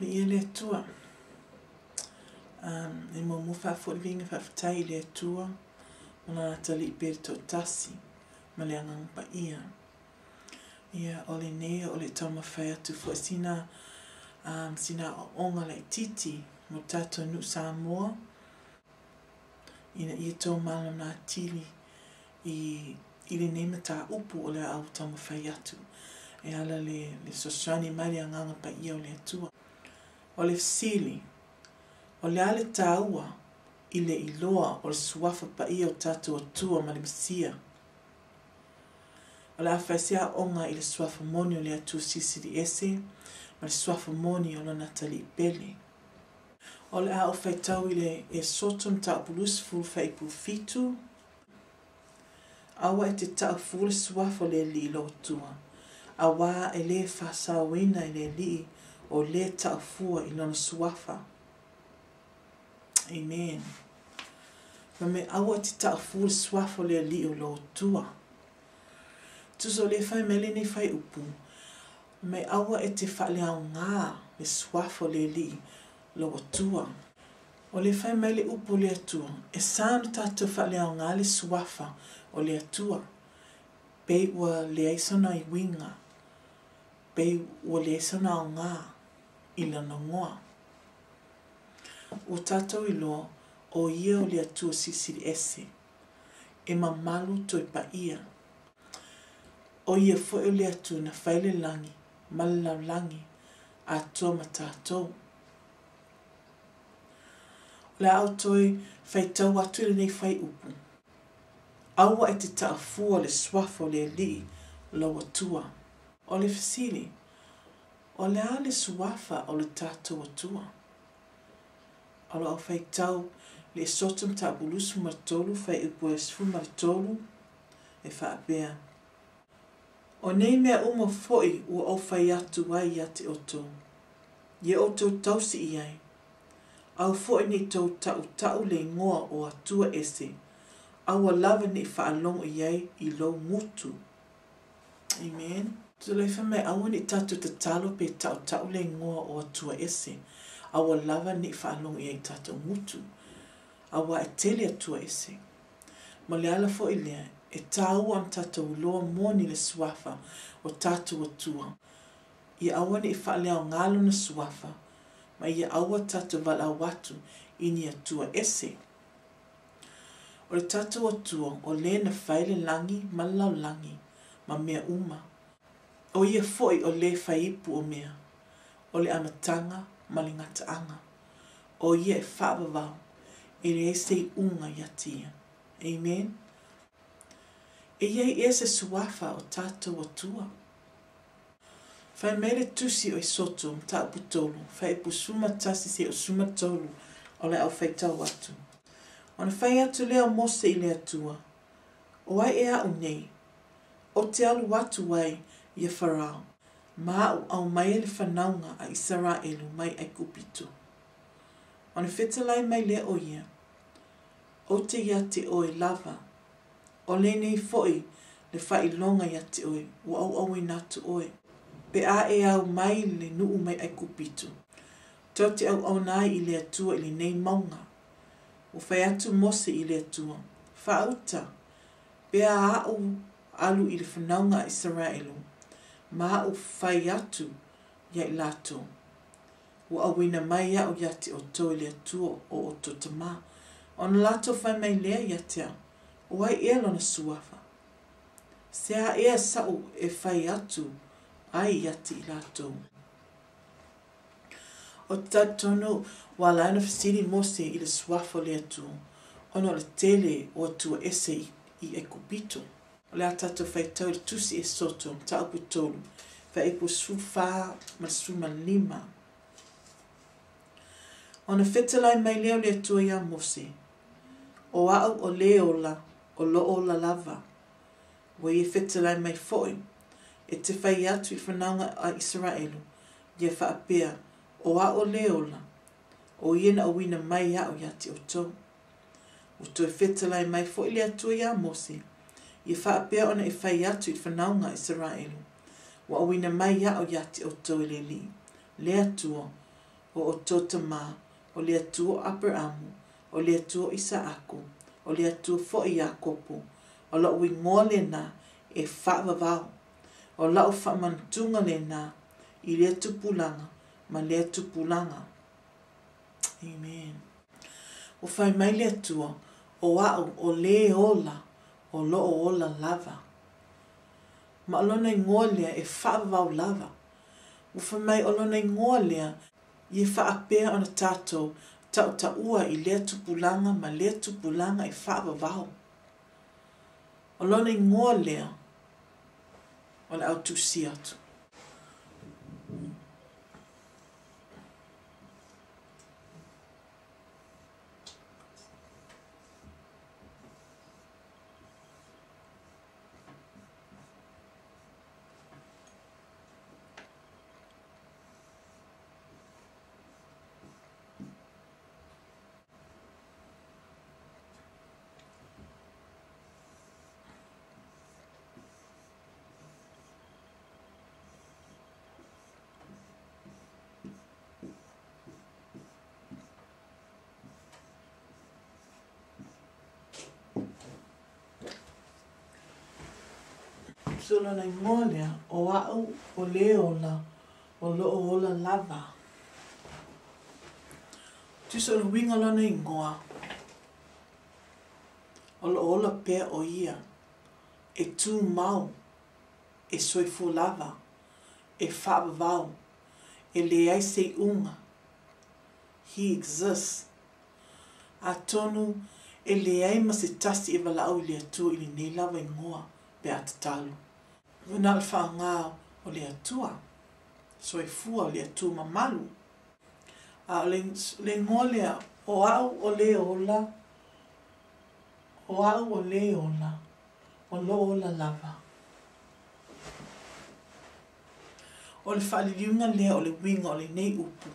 Viia le Atua. Um, e muamua faafoi le viiga faafetai i le Atua ma lana Atalii pele toatasi ma le Agaga Paia. Ia, o lenei o le taumafai atu foi sina, um, sina aoaoga laitiiti mo tatou nuu Samoa ina ia tou malamalama atili i, i lenei mataupu o le a ou taumafai atu e ala le, le fesoasoani mai le Agaga Paia o le Atua. O le fesili, o le a le tāua i le iloa o le Suafa Paia o tatou Atua ma le Mesia? O le a fai se aoga i le Suafa moni o le Atua Silisili Ese ma le Suafa moni o Lona Atalii Pele. O le a ou faitau i le Esoto mataupu 20 fuaiupu 7. Aua e te tau fua le Suafa o le Alii lou Atua, auā e lē faasaoina e le Alii o lē tau fua i lona Suafa. Amen. Fai mai, aua e te tau fua le Suafa o le Alii o lou Atua. Tusa o lē fai mai lenei fuaiupu, fai mai, aua e te faaleaoga le Suafa o le Alii lou Atua. O lē fai mai le upu o le Atua, e sa ona tatou faaleaoga le Suafa o le Atua, pei ua leai sona uiga, pei ua leai sona aoga i lona igoa. Ua tatou iloa, o Ia o le Atua Silisili Ese, e mamalu toe paia. O Ia foi o le Atua na fai le lagi ma le lalolagi atoa ma tatou. O le a ou toe faitau atu i lenei fuaiupu, Aua e te taufua le suafa o le Alii lou Atua. O le fesili, O le a le suafa o le tatou Atua? O lau faitau le Esoto mataupu 23 fuaiupu e 13 e faapea, O nei mea uma foi ua ou fai atu ai ia te outou, ia outou tausi i ai, aua foi ne i tou taʻutaʻu le igoa o Atua ese, aua lava ne i faalogo i ai i lou gutu. Amen. Tulai fai mai, aua ne i tatou tatalo pe taʻutaʻu le igoa o Atua ese, aua lava ne i faalogo i ai i tatou gutu, auā e tele Atua ese. Ma le ala foi lea, e tāua ona tatou iloa moni le suafa o tatou Atua, ia aua ne i faaleaoga lona suafa, ma ia aua tatou valaau atu i ni Atua ese. O le tatou Atua, o le na fai le lagi ma le lalolagi, ma mea uma. O ia foi o le fai ipu o mea, o le amataga ma le gataaga. O ia e faavavau, e leai se iuga ia te ia. Amen. E i ai ea se suafa o tatou Atua? Fai mai le Tusi o Esoto, mataupu 3, fuaiupu 11 seia 13, o le a ou faitau atu. Ona fai atu lea o Mose i le Atua, O ai ea aʻu nei, ou te alu atu ai ia Farao, ma aʻu aumaia le fanauga a Isaraelu mai Aikupito? Ona fetalai mai lea o ia, Ou te ia te oe lava, o lenei foi le faailoga ia te oe, ua auauina atu oe, pe a e au mai le nuu mai Aikupito, tou te auauna ai i le Atua i lenei mauga. Ua fai atu Mose i le Atua, Faauta, pe a aʻu alu i le fanauga a Isaraelu, ma aʻu fai atu ia i latou, Ua auina mai aʻu ia te outou e le Atua o outou tamā, ona latou fai mai lea ia te au, O ai ea lona suafa? Se a ea saʻu e fai atu ai ia te i latou? Ou te talitonu ua ala ai ona fesili Mose i le suafa o le Atua, ona o le tele o Atua ese i Aikupito. O le a tatou faitau i le Tusi Esoto, mataupu 3, fuaiupu 14 ma le 15. Ona fetalai mai lea o le Atua iā Mose, O aʻu o lē ola, o loo ola lava. Ua ia fetalai mai foi, e te fai atu i le fanauga a Isaraelu, ia faapea, O aʻu o lē ola, o ia na auina mai aʻu iā te outou. Ua toe fetalai mai foi le Atua iā Mose, ia faapea ona e fai atu i le fanauga a Isaraelu, Ua auina mai aʻu iā te outou e le Alii, le Atua, o outou tamā, o le Atua o Aperamo, o le Atua o Isaako, o le Atua foi o Iakopo, o la'u igoa lenā e faavavau, o la'u faamanatuga lenā i lea tupulaga ma lea tupulaga. Amen. Ua fai mai le Atua, O a'u o lē ola o loo ola lava. Ma o lona igoa lea e faavavau lava. Ua fai mai o lona igoa lea ia faapea ona tatou tautaua i lea tupulaga ma lea tupulaga e faavavau. O lona igoa lea o le autusia atu. So lona igoa lea, o a'u o lē ola o loo ola lava. Tusa o le uiga o lona igoa, o loo ola pea o ia, e tumau, e soifua lava, e faavavau, e leai se iuga. He exists. Atonu e leai ma se tasi e valaau i le Atua i lenei lava igoa pe a tatalo. Ua na o le faaaoga o le Atua, soifua o le Atua mamalu. A o le igoa lea, o a'u o lē ola, o a'u o lē ola, o loo ola lava. O le faaliliuga lea o le uiga o lenei upu.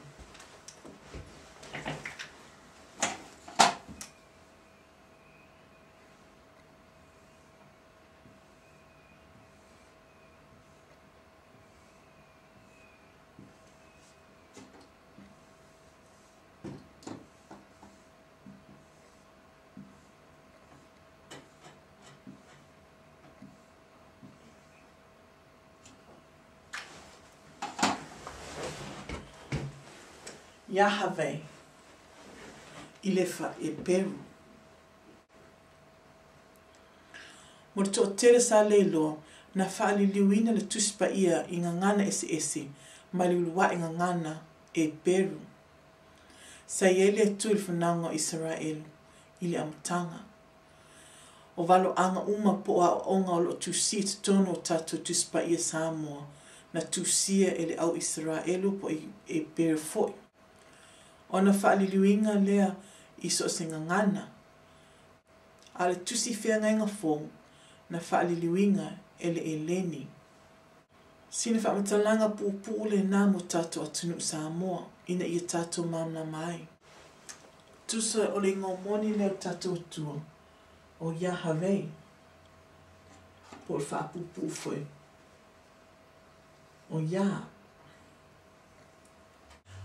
Iahave i le faa-Eperu. Mo le toatele sa le iloa, na faaliliuina le Tusi Paia i gagana eseese mai le uluai gagana Eperu. Sa i ai le Atua i le fanauga o Isaraelu i le amataga. O valoaga uma po o aoaoga o lo o tusia i totonu o tatou Tusi Paia Samoa na tusia e le au Isaraelu po o Eperu foi. Ona faaliliuina lea i so o se gagana. A o le Tusi Feagaiga Fou na faaliliuina e le Eleni. Sina faamatalaga puupuu lenā mo tatou atunuu Samoa ina ia tatou malamalama ai. Tusa o le igoa moni lea o le tatou Atua, o Iahave, po o le faapuupuu foi, o Iā.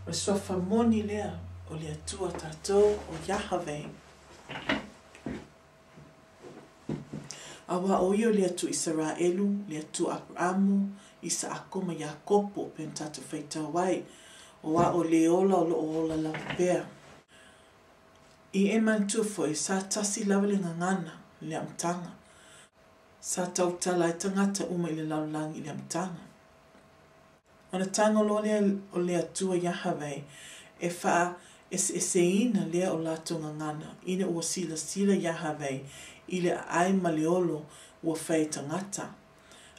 O le suafa moni lea o le Atua tatou, o Iahave. Auā o ia o le Atua Isaraelu, le Atua Aperamo, Isaako ma Iakopo, pei ona tatou faitau ai, o a o lē ola o loo ola lava pea. I e manatua foi, sa tasi lava le gagana i le amataga. Sa tautala ai tagata uma i le lalolagi i le amataga. Ona tago loa lea o le Atua Iahave e faaeseeseina lea o latou gagana, ina ua silasila Iahave i le aai ma le olo ua fai e tagata.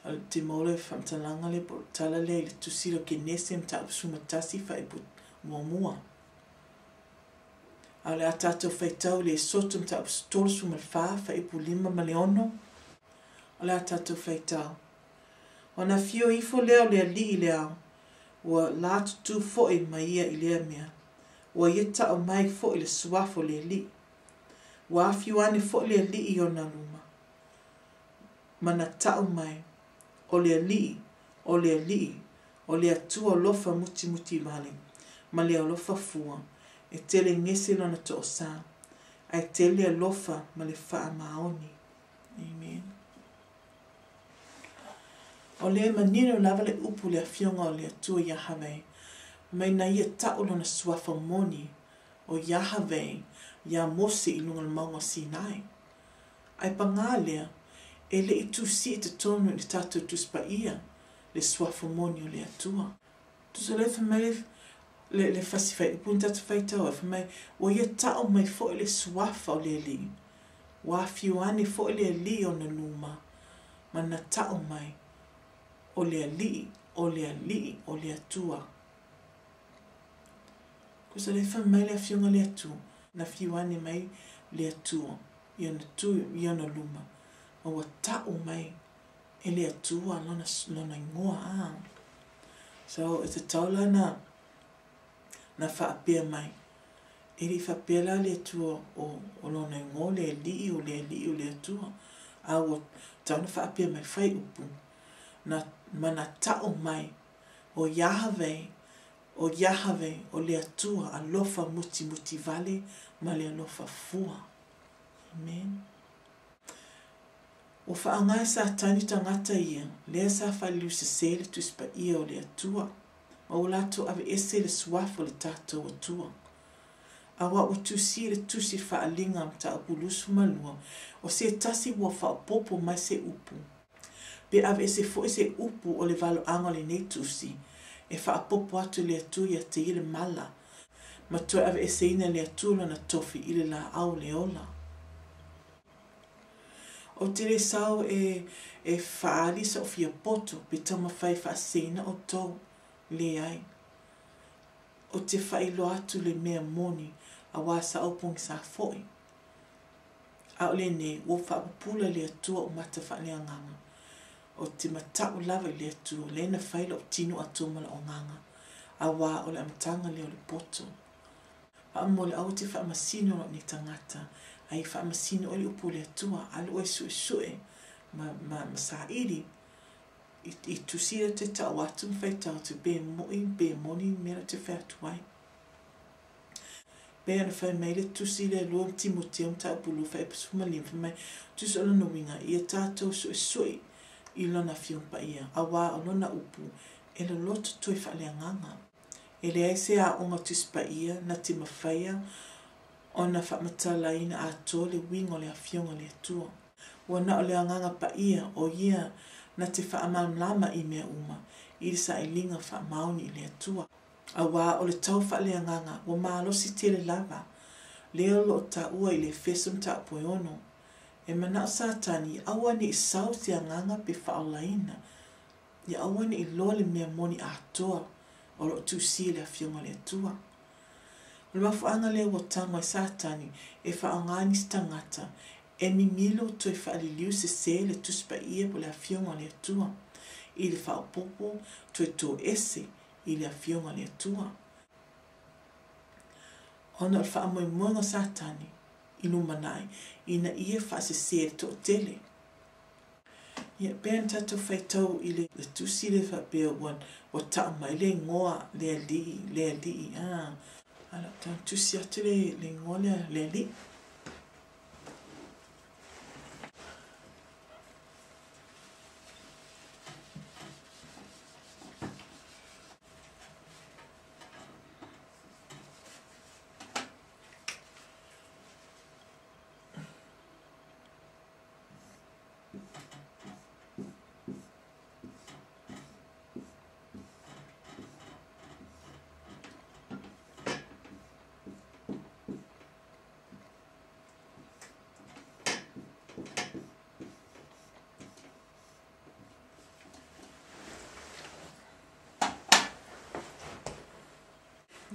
O te maua le faamatalaga lea po o le tala lea i le Tusi lea o Kenese mataupu 11 faaipu muamua. A o le a tatou faitau i le Esoto mataupu 34 faaipu 5 ma le 6. O le a tatou faitau. Ona afio ifo lea o le alii i le ao, ua latutu foi ma ia i lea mea, ua ia tau mai foi le suafa o le Alii. Ua afio ane foi le Alii i ona luma, ma na tau mai, O le Alii, o le Alii, o le Atua alofa mutimuti vale, ma le alofa fua, e tele gese lona toosā, ae tele le alofa ma le faamaoni. Amen. O lea e manino lava le upu i le Afioga o le Atua Iahaweh, mai na Ia tau Lona suafa moni o Iahaweh iā Mose i luga o le mauga o Sinai. Ae pagā lea, e le i tusi i totonu i le tatou Tusi Paia le suafa moni o le Atua. Tusa lea fai mai le, le fasi faaiupu na tatou faitau ai, fai mai, ua ia tau mai foi le suafa o le Alii, ua afio ane foi le Alii i ona luma, ma na tau mai, O le Alii, o le Alii, o le Atua. Tusa lea fai mai le Afioga a le Atua, na afio ane mai le Atua i ona tu i ona luma, ma ua tau mai e le Atua lona, lona igoa. Ah. So, e tatau la na, na faapea mai, e le i faapea la le Atua o, o lona igoa le Alii, o le Alii, o le Atua. A ua tatau na faapea mai fai upu, na, ma na tau mai, o Iahaweh, o Iahaweh, o le Atua alofa mutimuti vale ma le alofa fua. Amen. Ua faaaoga e Satani tagata ia, lea sa faaliliusese le Tusi Paia o le Atua, ma ua latou aveese le suafa o le tatou Atua. Auā ua tusia le tusi faaaliga mataupu 22, o se tasi ua faaopoopo mai se upu, pe aveese foi se upu o le valoaga o lenei tusi, e faaopoopo atu e le Atua ia te ia le mala, ma toe aveeseina e le Atua lona tofi i le laau o le ola. Ou te le sao e e faaali so'u fia poto pe taumafai e faaseseina outou. Leai. Ou te faailoa atu le mea moni auā sa ou pogisā fo'i. A o lenei, ua ou faapupula i le Atua ou mata faaleagaga. Ou te mata'u lava i le Atua, lea na fai lo'u tino atoa ma la'u agaga, auā o le amataga lea o le poto. Faamolemole, aua te faamasino lou nei tagata, a ia faamasino oe i le upu o le Atua, alu oe e suesue ma, ma, ma saili i, i tusi ia te tau atu ma faitau atu pe mo'i pe moni le mea lea ou te fai atu ai. Pei ona fai mai le tusi lea 2 Timoteo mataupu 2 fuaiupu 15, fai mai, Tusa o lona uiga, ia tatou suesue i lona Afioga Paia, auā o lona upu e loloto toe faaleagaga. E leai se aoga Tusi Paia na te mafaia ona faamatalaina atoa le uiga o le Afioga a le Atua. Ua na o le Agaga Paia, o Ia na te faamalamalama i mea uma, i le sailiga faamaoni i le Atua. Auā o le tau faaleagaga ua malosi tele lava, lea o lo o taua i le Efeso mataupu e ono. E manao Satani ia aua ne i sau se agaga pe faaolaina Ia aua ne i loa le mea moni atoa o lo o tusia i le Afioga a le Atua. O le mafuaaga lea ua tago ai Satani e faaaoga nisi tagata e mimilo toe faaliliu sese le Tusi Paia po o le Afioga a le Atua i le faaopoopo toe toese i le Afioga a le Atua. Ona o le faamoemoega o Satani i lumanai ina ia faasese le toatele. Ia, pei ona tatou faitau i le tusi lea faapea ua, ua tau mai le igoa le alii, le alii, a. A o tau tusi atu le, le igoa lea, le alii.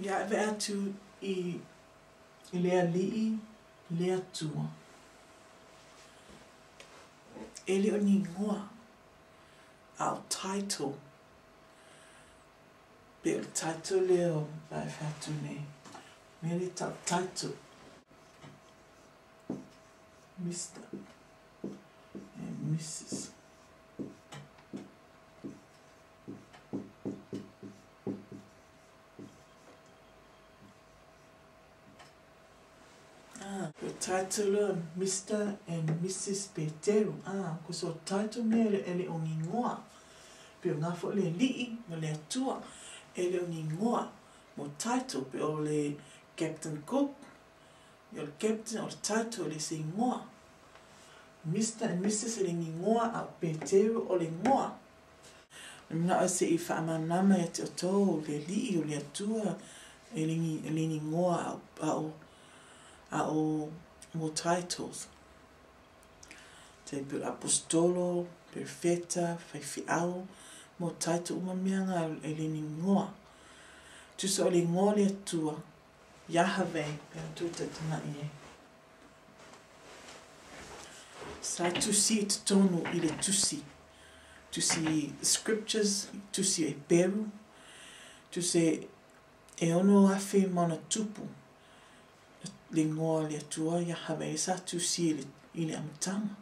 Ia ave atu i le alii le Atua. E le o ni igoa, a o title. Pe o le title lea o la e fai atu nei. Mea lea tau title. Mr. and Mrs. Title o Mister and Missus Peteru, a, ko so title mea e le o ni igoa. Pe o nga foi le Alii ma le Atua, e le o ni igoa mo title, pe o le Captain Cook, o le Captain, o le title e le se igoa. Mister and Missus e le ni igoa, a o Peteru o le igoa. Na manao se i faamalamalama ia te outou le Alii o le Atua e le ni igoa a o mo titles. Tai pei o le Aposetolo, Perofeta, Faifeau, mo title uma mea nga e le ni igoa. Tusa o le igoa o le Atua, Yahweh, pe a tou taitagai ai. Sa tusi i totonu i le tusi, tusi scriptures, tusi o Eperu, tusi e 6,000 ma ona tupu le igoa o le Atua Yahweh sa tusi i le amataga.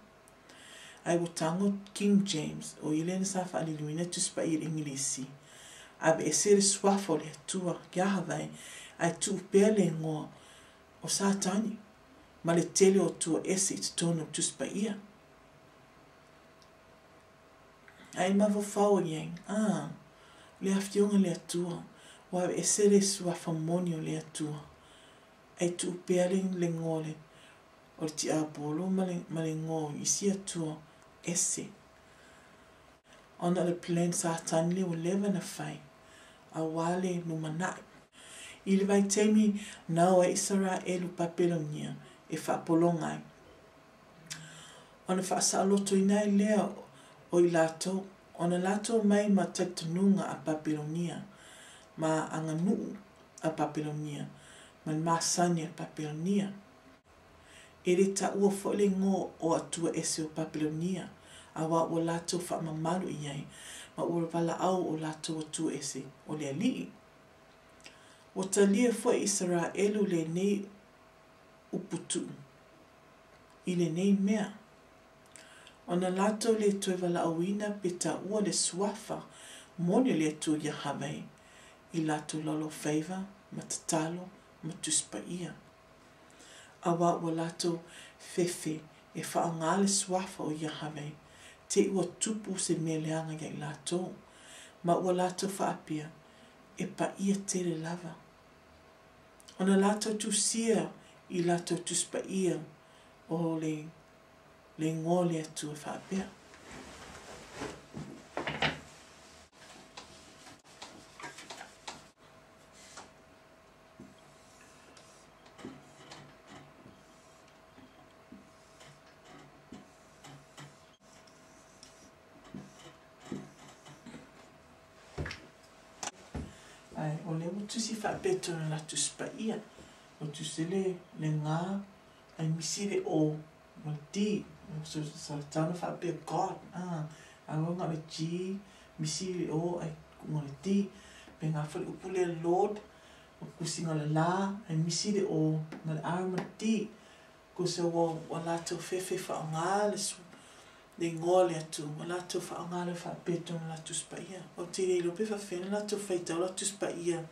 Ai ua tago King James, o ia lea na sa faaliliuina Tusi Paia i le Igilisi, aveese le suafa o le Atua Yahweh ae tuu pea le igoa o Satani ma le tele o atua ese i totonu o le Tusi Paia. Ae mafaufau i ai, a, o le Afioga i le Atua, ua aveese le suafa moni o le Atua, ae tuu pea le igoa o le tiapolo ma le igoa o isi atua ese. Ona o le plan Satani lea ua leva ona fai, aua le lumanai. I le vaitaimi na o ai Isaraelu Papelonia e faapologa ai, ona faasaolotoina ai lea o i latou, ona latou omai ma talitonuga a Papelonia, ma aganuu a Papelonia, ma le masani a Papelonia. E le taua foi le igoa o atua ese o Papelonia, aua ua latou faamamalu i ai, ma ua valaau o latou atua ese o le Alii. Ua talia foi e Isaraelu lenei upu tuu i lenei mea, ona latou le toe valaauina pe taua le suafa moni o le Atua Yahweh i latou laulaufaiva ma tatalo ma Tusi Paia. Aua ua latou fefe e faaaoga le suafa o Yahweh, te i ua tupu se mea leaga ia i latou, ma ua latou faapea, e paia tele lava. Ona latou tusia i latou Tusi Paia o le igoa o le Atua faapea. Ae o lea ua tusi faapea tonu la Tusi Paia, ua tusi le le G ae misi le O ma le D. So sa tatau ona faapea God, a ae ua na o le G misi le O ae kuuga o le D. Pe nga foi le upu lea Lord, o kusiga o le la ae misi le O ma le R ma le D. Ko se ua ua latou fefe faaaoga le le igoa o le Atua, ua latou faaaoga le faapea tonu la Tusi Paia. Ou te le iloa pe faapefea ona latou faitau la Tusi Paia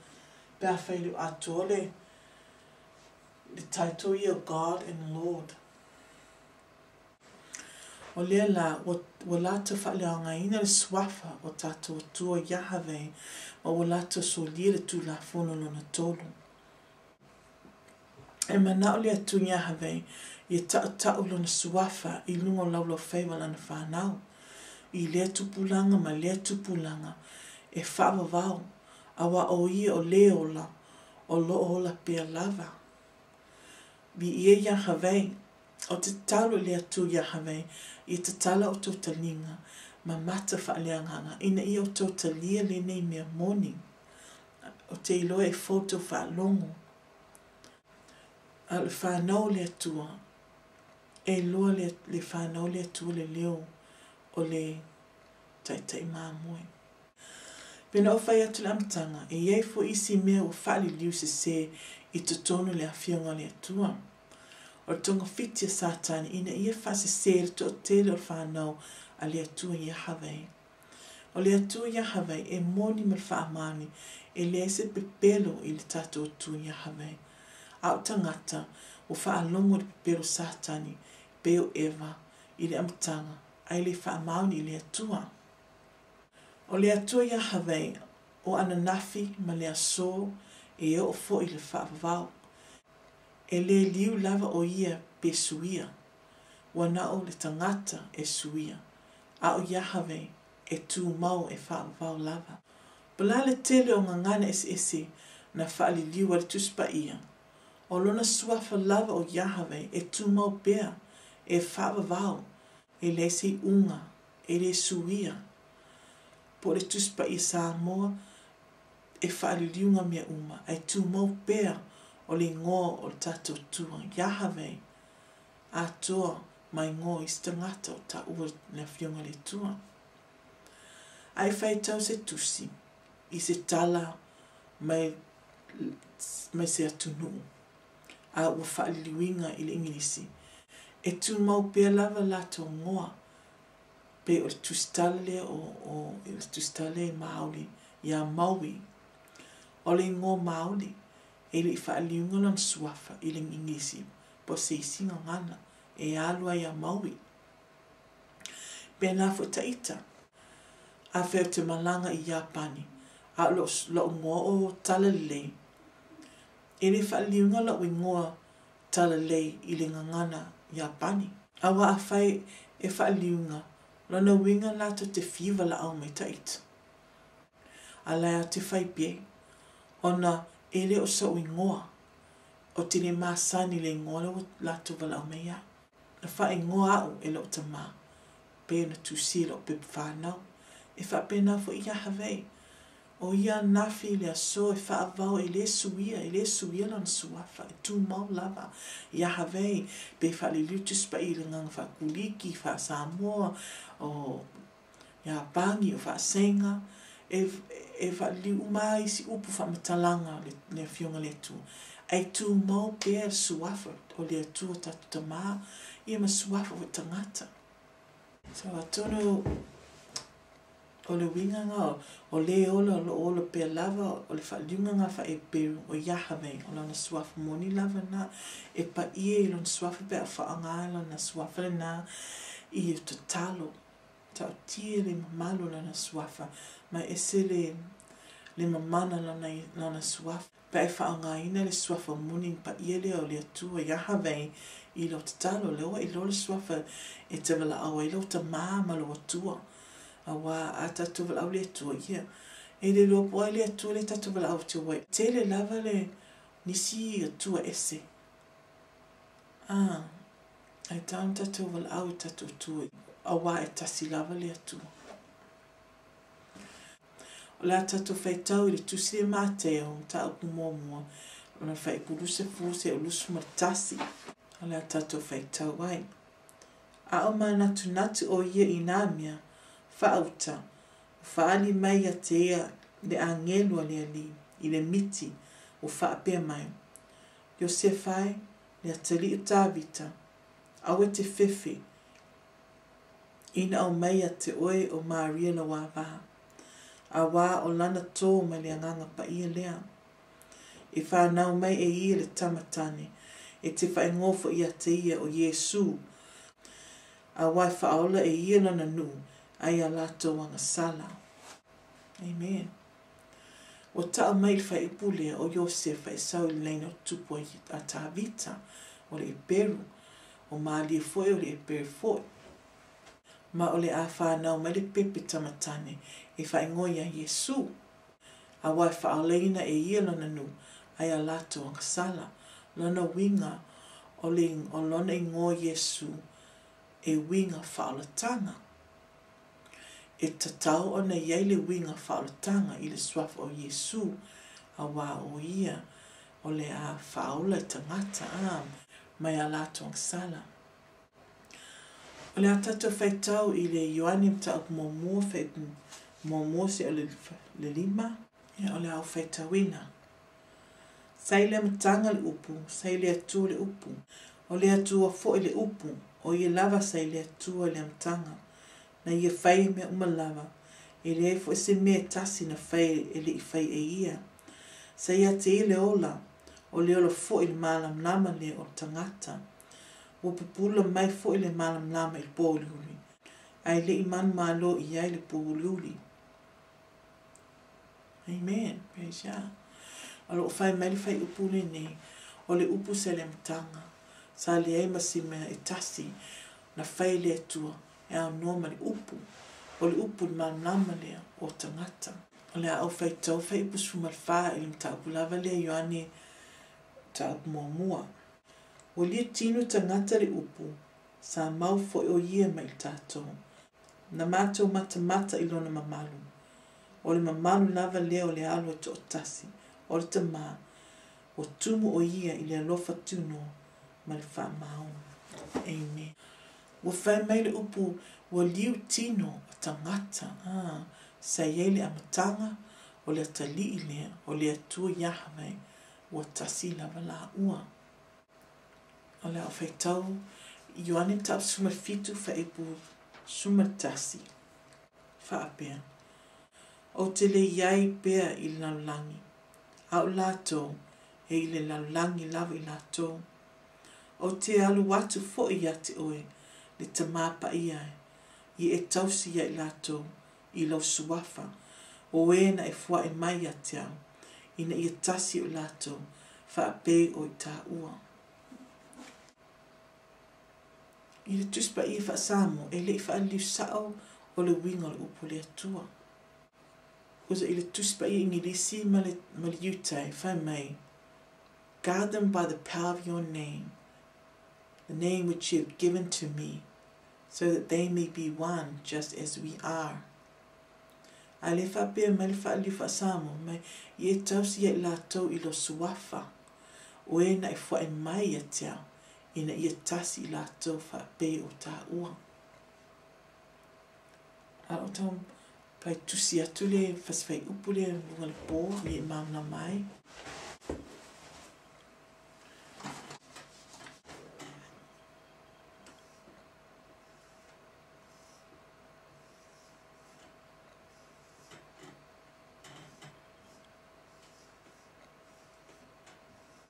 pe afai e le o atoa le le title ia o God and Lord. O lea la, ua ua latou faaleaogaina le suafa o tatou Atua Iahave ma ua latou solia le Tulafono lona tolu. E manao le Atua Iahave ia tautau lona suafa i luga o laulaufaiva lana fanau, i lea tupulaga ma lea tupulaga, e faavavau, aua o ia o le ola, o lo o ola pea lava. Viia Iahave, Ou te tatalo i le Atua Iahave ia tatala outou taliga ma mata faaleagaga ina ia outou talia lenei mea moni. Ou te iloa e fou tou faalogo. A o le fanau o le Atua, e iloa le, le fanau o le Atua le leo o le taitai mamoe. Pei ona ou fai atu i le amataga, e i ai foi isi mea ua faaliliu sesē i totonu o le Afioga o le Atua. O le togafiti a Satani ina ia faasesē le toatele o le fanau a le Atua Iahave. O le Atua Iahave e moni ma le faamaoni, e leai se pepelo i le tatou Atua Iahave. A o tagata, Ua faalogo i le pepelo o Satani pei o Eva i le amataga, ae le faamaoni i le Atua. O le Atua Iahawei o ananafi ma le asō e oo foi i le faavavau. E le liu lava ʻo ia pe suia, ua na o le tagata e suia, a ʻo Iahawei e tumau e faavavau lava. Po o le a le tele o gagana eseese na faaliliu ai le Tusi Paia, o Lona Suafa lava o Iahawei e tumau pea, e faavavau, e leai se iuga, e le suia. Po o le Tusi Paia Samoa e faaliliu ngā mea uma, ae tumau pea o le igoa o le tatou Atua, Iahawei, atoa ma igoa o isi tagata o taua le Afioga i le Atua. A e faitau se tusi i se tala mai mai se atunuu a ua faaliliuina i le Igilisi, e tumau pea lava latou igoa pei o le tusitala lea o, o le tusitala lea i Māori iā Maui. O le igoa Māori e le i faaliliuina lona suafa i le Igilisi po o se isi gagana e alu ai iā Maui. Pēnā foi taʻita. Afai ou te malaga i Iapani, a o lou igoa o Talalelei, e le faaliliuina lou igoa Talalelei i le gagana Iapani. Aua afai e faaliliuina, lona uiga latou te fia valaau mai taʻita. A lae ou te fai pea, ona e le o soʻu igoa, ou te le masani i le igoa lea ua latou valaau mai ai. Na faaigoa au e loʻu tamā, pei ona tusia i loʻu pepa fanau. E faapena foi ia Havei. O ia anafi i le aso e faavavau e le suia, e le suia lona suafa, e tumau lava ia Havei, pe faaliliu Tusi Paia i le agaga faa-Kuliki, faa-Samoa, o Iapani, o faa-Seiga, e, e faaliliu uma lava isi upu faamatalaga o le Afioga i le Atua, ae tumau pea le suafa o le Atua tatou Tamā, ia ma suafa foi o tagata. So, atonu o le uiga na o le ola o lo o ola pea lava o le faaliliuga na faa-Eperu o Iahawei, o lona suafa moni lava na e paia i lona suafa pe a faaaoga lona suafa lena i tatalo. Taotie le mamalu o lana suafa, ma e ese le, le mamana lana, lana suafa. Pe a e faaaogaina le suafa moni paia lea o le Atua Iahawei i lau tatalo, lea ua e iloa le suafa e te valaau ai lou Tamā ma lou Atua. Auā a tatou valaau i le Atua, ia, e le iloa po o ai le Atua lea tatou valaau atu ai. Tele lava le nisi Atua ese. A, ae tatau ona tatou valaau i tatou Atua, auā e tasi lava le Atua. O le a tatou faitau i le Tusi a Mateo, mataupu muamua, lona faaipu 20 seia 21. O le a tatou faitau ai. A o manatunatu ʻo ia i nā mea, faauta, ua faaali mai ia te ia le agelu a le Alii i le miti ua faapea mai, Iosefa e, le atalii o Tavita, aua e te fefe ina aumai ia te oe o Maria lau ava, auā o lana tō mai le Agaga Paia lea. E whanau mai e ia le tama tane, e te whaingoa foi ia te ia o Iesū, auā e whaaola e ia lana nuu ai a latou agasala. Amen. Ua taʻu mai i le faaiupu lea o Iosefa e sau i le laina o tupu a Tavita, o le Eperu, o Malia foi o le Eperu foi. Ma o le a whanau mai le pepe tama tane e whaingoa ia Iesū. Auā e faaolaina e ia lona nuu ai a latou agasala, lona uiga o le o lona igoa Iesu e uiga faaolataga. E tatau ona i ai le uiga faaolataga i le suafa o Iesu, auā o ia o le a faaola i tagata a mai a latou agasala. O le a tatou faitau i le Ioane Mataupu Muamua, Fuaiupu Muamua seia o le 5. Ia, o le a ou faitauina. Sa i le amataga le Upu, sa i le Atua le Upu. O le Atua foi le Upu, o ia lava sa i le Atua i le amataga. Na ia fai mea uma lava, e leai foi se mea e tasi na fai e le i fai e ia. Sa ia te ia le ola, O le ola foi le malamalama lea o le tagata. Ua pupula mai foi le malamalama i le pōuliuli, ae le i manumalo i ai le pōuliuli. Amen. Praise Yah. O lo o fai mai le fuaiupu lenei, o le upu sa i le amataga, sa leai ma se mea e tasi na fai e le Atua e aunoa ma le upu, o le upu le malamalama lea o tagata. O le a ou faitau fuaiupu 14 i le mataupu lava lea Ioane mataupu muamua. Ua lio tino tagata le upu, sa mau foi o ia ma i tatou. Na matou matamata i lona mamalu. O le mamalu lava lea o le Alo e toatasi, o le Tama, ua tumu o ia i le alofa tunoa ma le faamaoni. Amen. Ua fai mai le upu ua liu tino o tagata, a, sa i ai le amataga o le atalii lea, o le Atua Iahveh, ua tasi lava laua. O le a ou faitau Ioane mataupu 17 fuaiupu 11 faapea, Ou te le i ai pea i le lalolagi, a o latou e i le lalolagi lava i latou. Ou te alu atu foi ia te oe, le Tama Paia e, ia e tausi ia i latou i lou suafa, o e na e foai mai ia te au, ina ia tasi o i latou, faapei o i tāua. I le Tusi Paia faa-Samoa, e le i faaliliu sao o le uiga o le upu a le Atua. Usa i le Tusi Paia Igilisi ma le, ma le Iutai, fai mai, Guard them by the power of your name, the name which you have given to me, so that they may be one just as we are. A le faapea mai le faaliliu faa-Samoa mai, ia e tausi ia i latou i lou suafa, o e na e foai mai ia te au, ina ia tasi i latou faapei o tāua. A o tau pai tusi atu le fasi fuaiupu lea i luga le pō, ia e malamalama ai.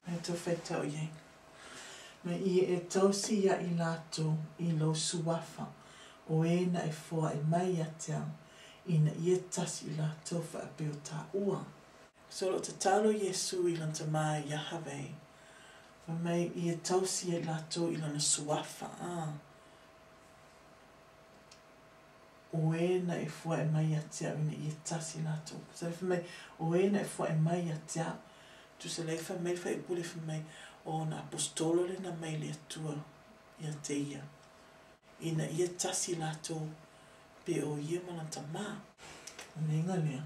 Ai tau faitau i ai. Ma ia e tausi ia i latou i lou suafa, o e na e foai mai ia te au, ina ia tasi i latou faapea o tāua. So o lo o tatalo Iesu i lona Tama Iahveh, fai mai ia tausi ia i latou i lona suafa, a. O e na e fuae mai ia te au ina ia tasi latou. Tusa le fai mai, o e na e fuae mai ia te au. Tusa le fai mai le fuaiupu le fai mai, o na aposetolo le na mai le Atua ia te ia. Ina ia tasi latou pe o ia ma lana Tama. O le iga lea.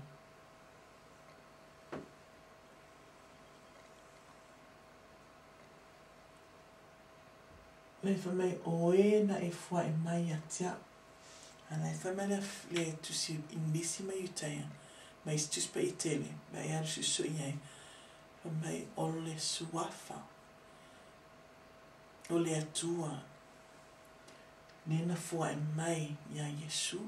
Lei fai mai, o e na e fuae mai ia te au. A na e fai mai le, le tusi Igilisi ma Iutaia, ma isi tusi paia tele, ma e alu suisui ai, fai mai, o le suafa o le Atua lea na foai mai iā Iesu.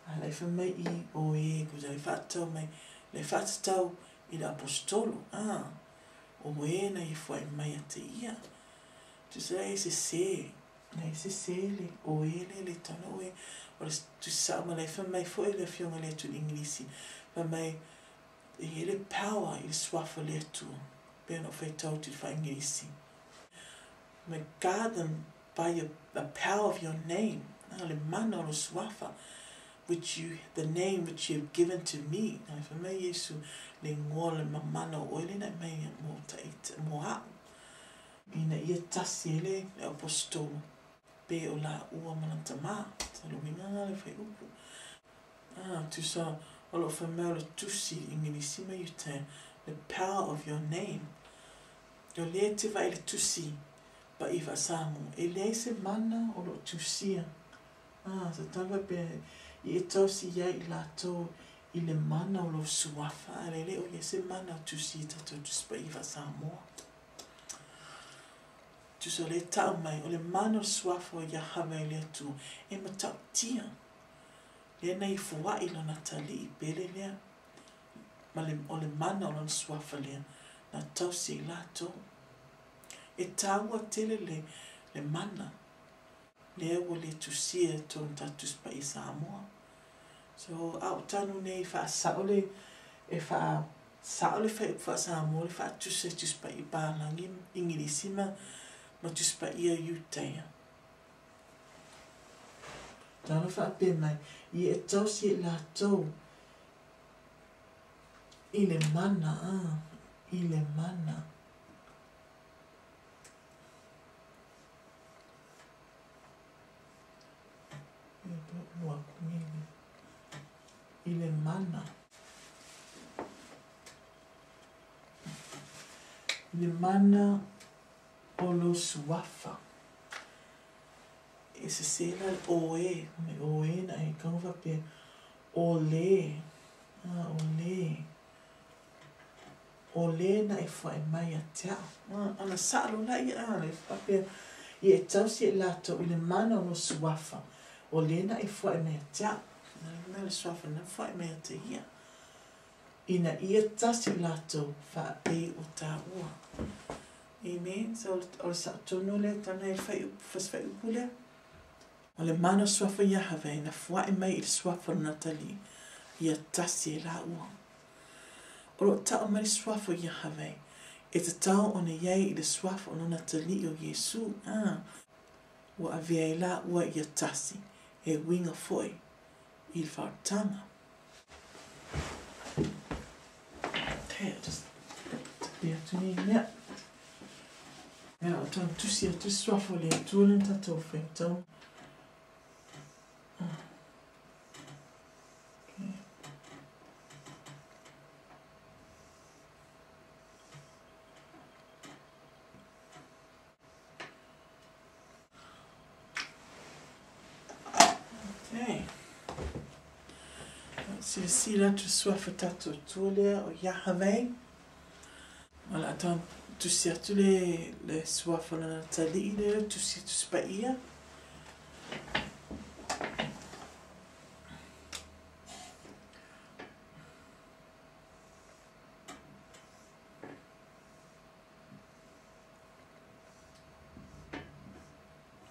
A na e fai mai i, o e, ko le faatatau mai, le faatatau i le aposetolo, a, o e na ia foai mai ia te ia. Tusa e sesē, na e sesē le o e lea le tau o e, o le tusi sao ma le fai mai foi le afioga i le Atua i le Igilisi, fai mai e i ai le power i le suafa o le Atua, pei ona ou faitau atu i le faa-Igilisi. May guard them by your, the power of your name, na le mana o lo suafa, which you, the name which you have given to me. Na fai mai Iesu, le ingoa le mamana o oe le na mai mo taita, mo a'u. Ina ia tasi ai le aposetolo pe o laua ma lana tama. Sa le uiga lena o le fuaiupu. Ah, tusa o lo o fai mai o le tusi i Igilisi ma Iutaia, the power of your name. O lea e te vaai i le tusi paia faa-Samoa, e leai se mana o lo o tusia. Ah, sa tau faapea i e tausi ai i latou i le mana o lou suafa, a le le o i ai se mana o tusi i tatou tusi paia faa-Samoa. Tusa o lea e tau mai, o le mana o le suafa o Iahave i le Atua, e matautia. Lea na ifo ai lona atalii pele lea, ma le, o le mana o lona suafa lea. na tausi ai latou. E taua tele le le mana lea ua le tusia i totonu o tatou Tusi Paia Samoa. So, a ou tanu nei e faasao le, e faasao le fuaiupu faa-Samoa le faatusa i Tusi Paia Palagi, Igilisi ma, ma Tusi Paia Iutaia. Tala faapea mai, ia e tausi e i latou i le mana, a, i le mana. I le mana. I le mana o lou suafa. E sesē la le ʻoē, le ʻoē na e kau faapea, ʻo le, a, ʻo le. ʻO le na e fuaʻe mai ia te a'u. A, ana saʻa loa la ia, a, le faapea, ia e tausi e i latou i le mana o lou suafa, ʻo le na e fuaʻe mai ia te a'u. A le mea o le suafa na fuaʻe mai ia te ia. Ina ia tasi i latou faapei o tāua. Amen. So, o le saʻo tonu lea, tana e le faiupu lea. O le mana o suafa Iahaweh na fuaʻe mai i le suafa o lona atalii, ia tasi ai lāua. O lo o taʻu mai le suafa o Iahaweh, e tatau ona i ai i le suafa o lona atalii o Iesū, a ua avea ai lāua ia tasi, e uiga foi i le faaolataga. Okay, I'll just tape atu nei mea. Mea o tau tusi atu suafa o le Atua lena tatou faitau. Okay. Okay. Silasila atu suafa tatou Atua lea o Iahaweh. O le a tau tusi atu le, le suafa o lana atalii lea, tusi Tusi Paia.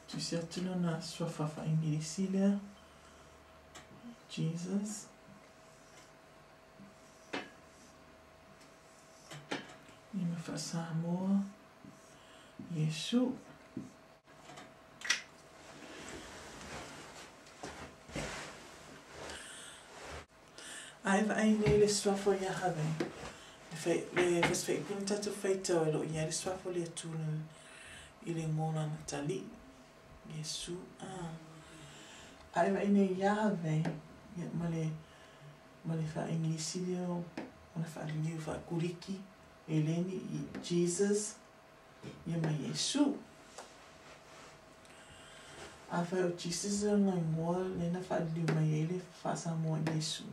Tusi atu lona suafa faa-Igilisi lea, Jesus. Ia ma faa-Samoa, Iesu. A e vaai nei le suafa o Iahave, le fasifaipuna tatou faitau e lo o i ai le suafa o le Atua i le igoa o lana atalii, Iesu. A, a e vaai nei Iahave, ia, ma le, ma le faa-Igilisi lea o ona faaliliu faa-Kuliki, Eleni, Jesus, ia ma Iesu. Afai o Jesus lona igoa lea na faaliliu mai ai le faa-Samoa i Iesu,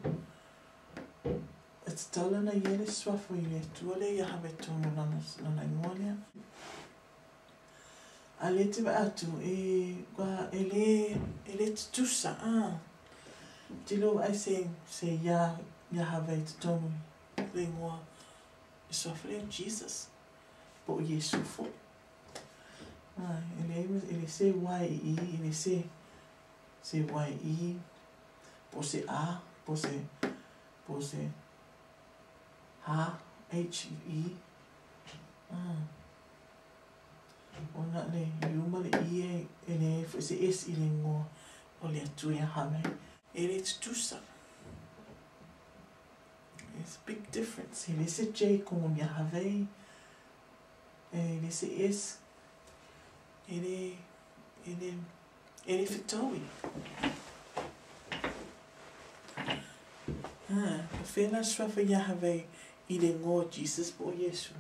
e tatau la ona i ai le suafa i le Atua lea ia have tonu lana, lana igoa lea. A lea te vaai atu, e, e le, e le tutusa, a. Tilo vaai se, se ia, ia have i totonu le igoa, le suafa lea o Jesus, po o Iesu foi. E leai ma, e le se Y-E, e le se, se Y-E, po o se A, po o se, po o se H, H-E. Ona le U ma le E, e leai foi se S i le igoa o le Atua ia Hame. E le tutusa. There's a big difference. E le se J ko ngo Yahweh. E le se S, e le, e le, e le fetaui. Ha, ka whea la suafa Yahweh i le ngoa Jesus po o Iesu.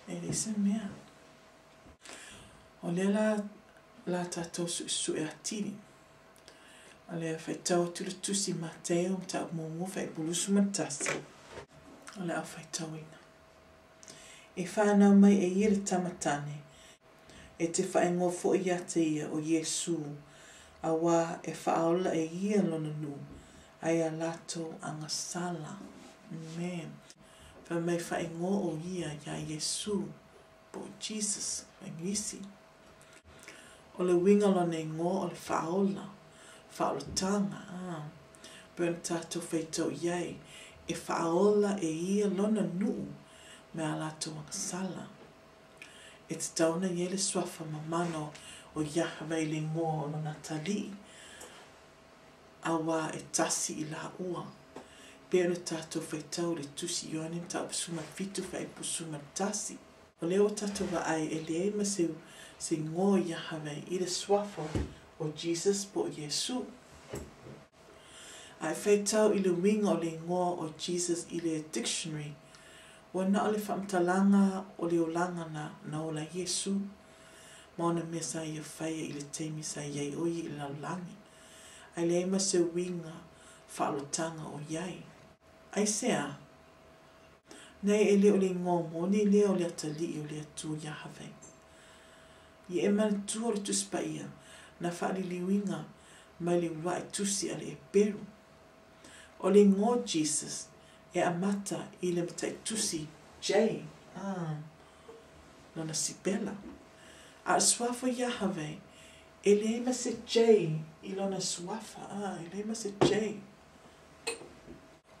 E le se mea. O lea la, la tatou suesue atili. O lea faitau atu le tusi Mateo mataupu muamua fuaiupu 21. O le a faitauina. E whānau mai e ia le tama tane, e te whaingoa foi ia te ia o Iesū, auā e whaaola e ia lona nuu, ai a latou agasala. Amen. Fai mai faaigoa o ia iā Iesū, po o Jesus ma Igilisi. O le uiga o lona igoa o le Faaola, faaolataga, a, pei ona tatou faitau i ai, e faaola e ia lona nuu mai a latou agasala. E tatau ona i ai le suafa mamana o Iahaweh i le igoa o lona atalii, auā e tasi i laua. Pei ona tatou faitau i le Tusi Ioane Mataupu 17 fuaiupu 11. O lea ua tatou vaai e leai ma se se igoa o Iahaweh i le suafa o Jesus po o Iesu. A e faitau i le uiga o le igoa o Jesus i le dictionary, ua na o le faamatalaga o le olaga na na ola ai Iesu ma ona mea sa ia faia i le taimi sa i ai o ia i le lalolagi, ae leai ma se uiga faaolotaga o i ai. Aisea? Nei e le o le igoa moni lea o le Atalii o le Atua Iahaweh. Ia e manatua o le Tusi Paia na faaliliuina mai le uluai tusi a le Eperu. O le igoa Jesus e amata i le mataitusi J, a, lona sipela. A o le suafa Iahaweh e leai ma se J i lona suafa, a, e leai ma se J.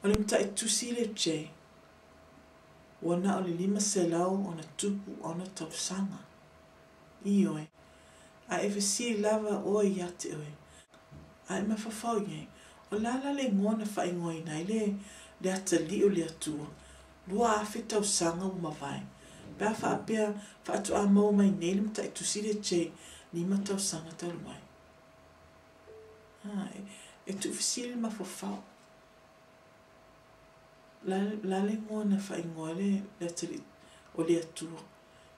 O le mataitusi le J, ua na o le 500 ona tupu ona tausaga. Ioe. A e fesili lava oe ia te oe, a e mafaufau i ai, o le a la le igoa na faaigoaina ai le, le atalii o le Atua, 2000 tausaga ua mavae, pe a faapea faatoa maua mai nei le mataitusi le J, 5 tausaga talu ai? A, e tuufesili le mafaufau. La, la le igoa na faaigoa ai le, le atalii o le Atua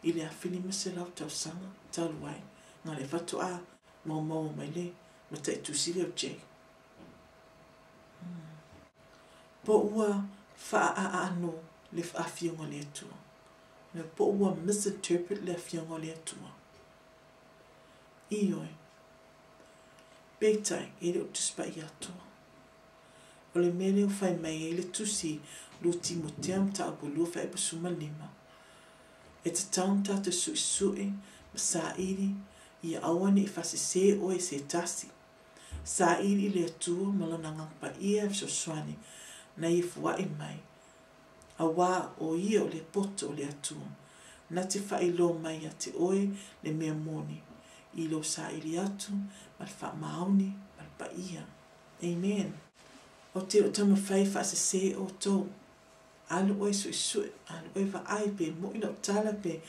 i le 1500 tausaga talu ai, na le faatoa maua mai le mataitusi lea o J. Po ua faaaano le afioga o le Atua. Po ua misinterpret le afioga o le Atua. Ioe. Peitai, e le o Tusi Paia atoa. O le mea lea ua fai mai ai le tusi 2 Timotea mataupu 2 fuaiupu 15. E tatau ona tatou suesue ma saili ia aua ne i faasese oe e se tasi. Saili i le Atua ma lona Agaga Paia e fesoasoani na ia fuai mai, auā o ia o le poto o le Atua, na te faailoa mai ia te oe le mea moni, i lou saili atu ma le faamaoni ma le paia. Amen. Ou te le o taumafai e faasese outou. Alu oe suesue, alu oe vaai pe mo'i lau tala pe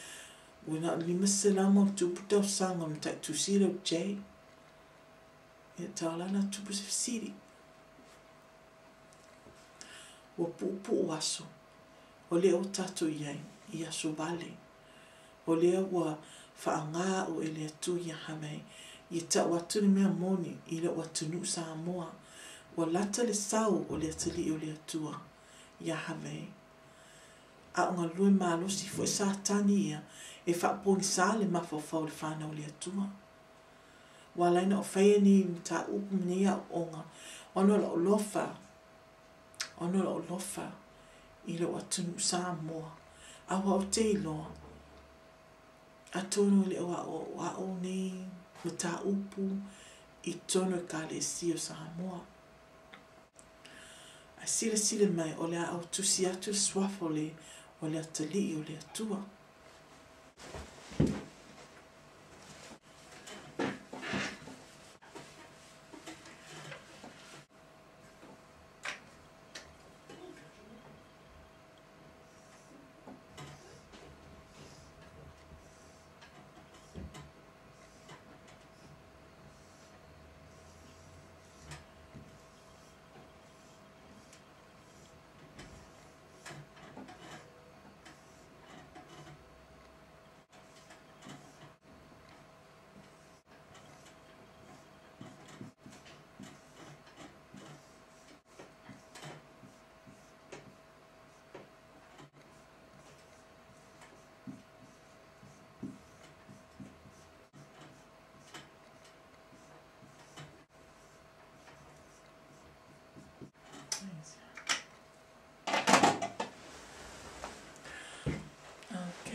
ua na o le 500 ma tupu tausaga o le mataitusi lea o J. Ia tau la na tupu se fesili. Ua puupuu aso, o lea ua tatou i ai i aso vale. O lea ua faaaoga au e le Atua Iahaweh ia tau atu le mea moni i lou atunuu Samoa, ua lata le sau o le Atalii o le Atua Iahaweh. A o galue malosi foi Satani ia e faapogisā le mafaufau o le fanau o le Atua. Ua ala ai ona ou faia nei mataupu ma nei aoaoga ona o lou alofa, ona o lou alofa i lou atunuu Samoa. Aua ou te iloa, atonu e le o aoao nei mataupu i totonu o Ekalesia o Samoa. Ae silasila mai, o le a ou tusi atu le suafa o le, o le Atalii o le Atua.